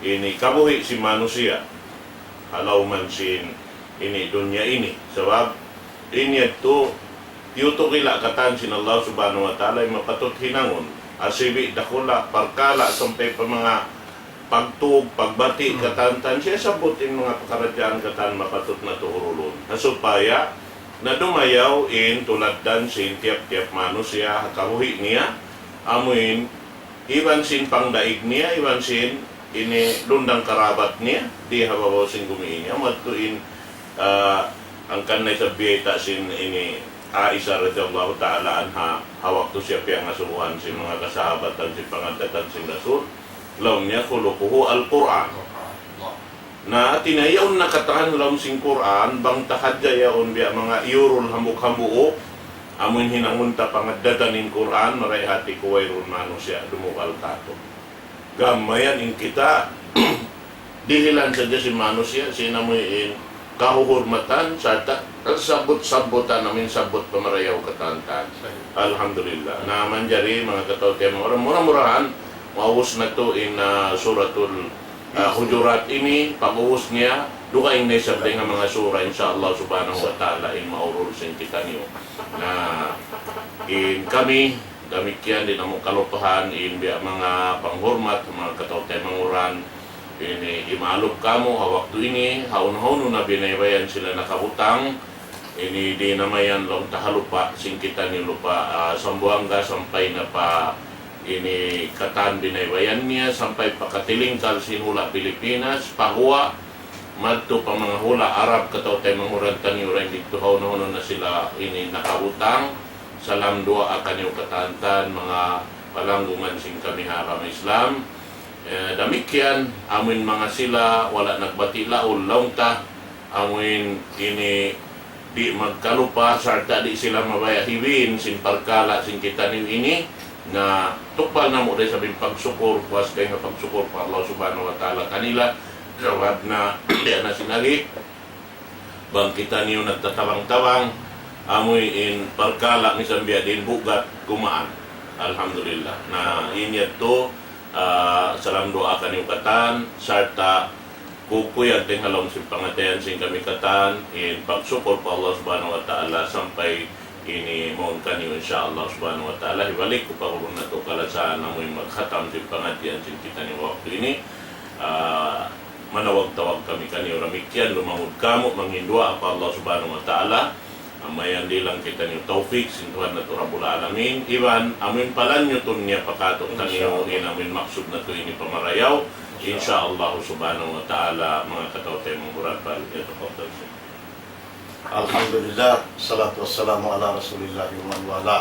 ini kabuhi' sin manusiya', ha lawman sin ini dunya ini. Sabab, in yadtu, tiyutukila' katan sin Allah Subhanahu wa Ta'ala in mapatut hinangun. Asibi' dakula', parkala', sampay pa manga pagtug, pagbati', hmm, katan-katan, siya sabbut in manga pakaradjaan katan mapatut natu' urulun. Ha supaya, na dumayaw in tuladdan sin tiyap-tiyap manusiya', ha kabuhi' niya, amu in, iban sin pangdaig niya, iban sin ini lundang karabat niya, di ha babaw sin gumi ini. Amu yadtu in, ah, hangkan na isab biyayta' sin ini Aisha radiyallahu ta'ala anha, ha waktu siya piyangasubuhan sin manga kasahabatan sin pangaddatan sin Rasul, laung niya, خلقه القرآن. Na, hati niya yaun na katan ha lawm sin Qur'an, bang ta hadja yaun biya' manga iyurul hambuuk-hambuuk, amu in hinangun ta pangaddatan in Qur'an, maray hati ku wayruun manusiya' dumukal kātu'. Gam mayan in kita, dihilan sadja sin manusiya', sin amu in kahuhurmatan, sarta' sabbut-sabbutan, amu in sabbut pa marayaw katan-katan. Alhamdulillah. Na manjari, manga kataw-taymanghuran, mura-murahan, maubus natu' in, ah, Suratul, ah, Hujurat ini, pag-ubus niya, dugaing na isab dayn ha manga sura, insya Allah subhanahu wa ta'ala, in maurul sin kitaniyu. Na, in kami, damikkiyan di' namu' kalupahan, in biya' manga panghurmat, manga kataw-taymanghuran, ini imalup kamu, ha waktu ini, hawnu-hawnu na binaybayan sila nakabutang, ini di' na mayan laung ta ha lupa', sin kitaniyu lupa', ah, Sambuwanga sampay na pa ini katan binaybayan niya, sampay pa katilingkal sin hula' Pilipinas, pa guwa', madtu pa manga hula' Arab, kataw-taymanghuran taniyu dayn didtu hawnu-hawnu na sila ini nakabutang, salam duwaa kaniyu katan-katan, manga palanggungan sin kami ha agama Islam. Eh, damikkiyan, amu in manga sila, wala' nagbati' laung, laung ta, amu in ini di' magkalupa, sarta' di' sila mabaya' hiwiin sin parkala' sin kitaniyu ini, na tukbal namu' da isab in pagsukur, puas kaymu pagsukur pa Allah Subhanahu wa Ta'ala kanila, sabab na, biya' na sin agi, bang kitaniyu nagtatabang-tabang, Amuin parkala' misan biya' diin bugat kuman. Alhamdulillah. Na in yadtu, ah, salam duwaa kaniyu katan, sarta' kukuyag dayn ha lawm sin pangatayan sin kami katan, in pagsukul pa Allah Subhanahu wa Ta'ala sampay ini mawn kaniyu, insya Allah Subhanahu wa Ta'ala, hibalik ku pa guru natu' kalasahan amuin magkhatam sin pangadjian sin kitaniyu waktu ini. Ah, manawag-tawag kami kaniyu damikkiyan, lumangud kamu', mangin duwaa pa Allah Subhanahu wa Ta'ala. Amu yan dihilan kitaniyu tawfik sin Tuhan natu' Rabbul Alamin. Iban amuin palanyutun niya pa katu' taniyu in amuin maksud natu' ini pamarayaw. Insya Allah Subhanahu wa Ta'ala, manga kataw-taymanghuran, فليتفضل شيخ. Alhamdulillah, salatu wassalamu ala rasulillah wa man wala.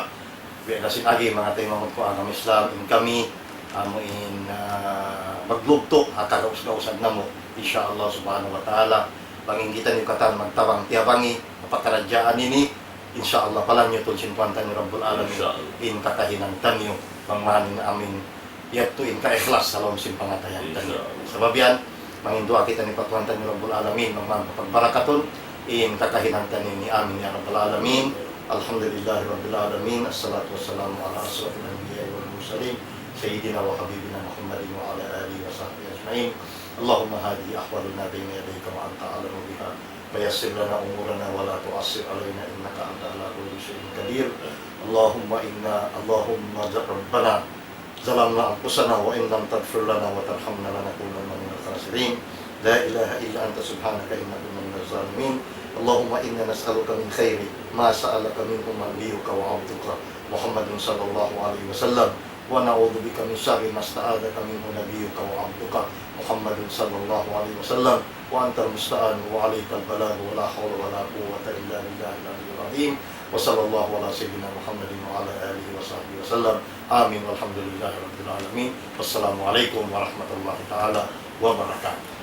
Biya' na sin agi, manga taymanghud ku ha agama Islam, in kami, amuin, ah, maglugtu' ha kagaus-gausan namu'. Insya Allah Subhanahu wa Ta'ala, bang in kitaniyu katan magtabang tiyabangi, ha pakaradjaan ini, insya Allah, palanyutun sin Tuhan taniyu Rabbul Alamin, insya Allah, in kakahinang taniyu, bang mayan amuin yadtu in kaikhlas ha lawm sin pangatayan taniyu. Insya Allah. Sabab yan, mangin duwaa kitaniyu pa Tuhan taniyu Rabbul Alamin, bang mayan pagbarakatun in kakahinang taniyu ini. Amin ya Rabbal Alamin. Alhamdulillahi Rabbil Alamin. Assalatu wassalamu ala ashrafil anbiya'i wal mursalin, sayyidina wa habibina Muhammadin wa ala alihi wa sahbihi ajma'in. اللهم هذه أحوالنا بين يديك وأنت أعلم بها، فيسر لنا أمورنا ولا تعسر علينا إنك أنت على كل شيء قدير. اللهم إنا، اللهم ربنا ظلمنا أنفسنا وإن لم تغفر لنا وترحمنا لنكونن من الخاسرين. لا إله إلا أنت سبحانك إنا كنا من الظالمين. اللهم إنا نسألك من خير ما سألك منه نبيك وعبدك محمد صلى الله عليه وسلم، ونعوذ بك من شر ما استعاذك منه نبيك وعبدك محمد صلى الله عليه وسلم، وأنت المستعان وعليك البلاغ ولا حول ولا قوة إلا بالله العلي العظيم. وصلى الله على سيدنا محمد وعلى آله وصحبه وسلم. آمين والحمد لله رب العالمين. والسلام عليكم ورحمة الله تعالى وبركاته.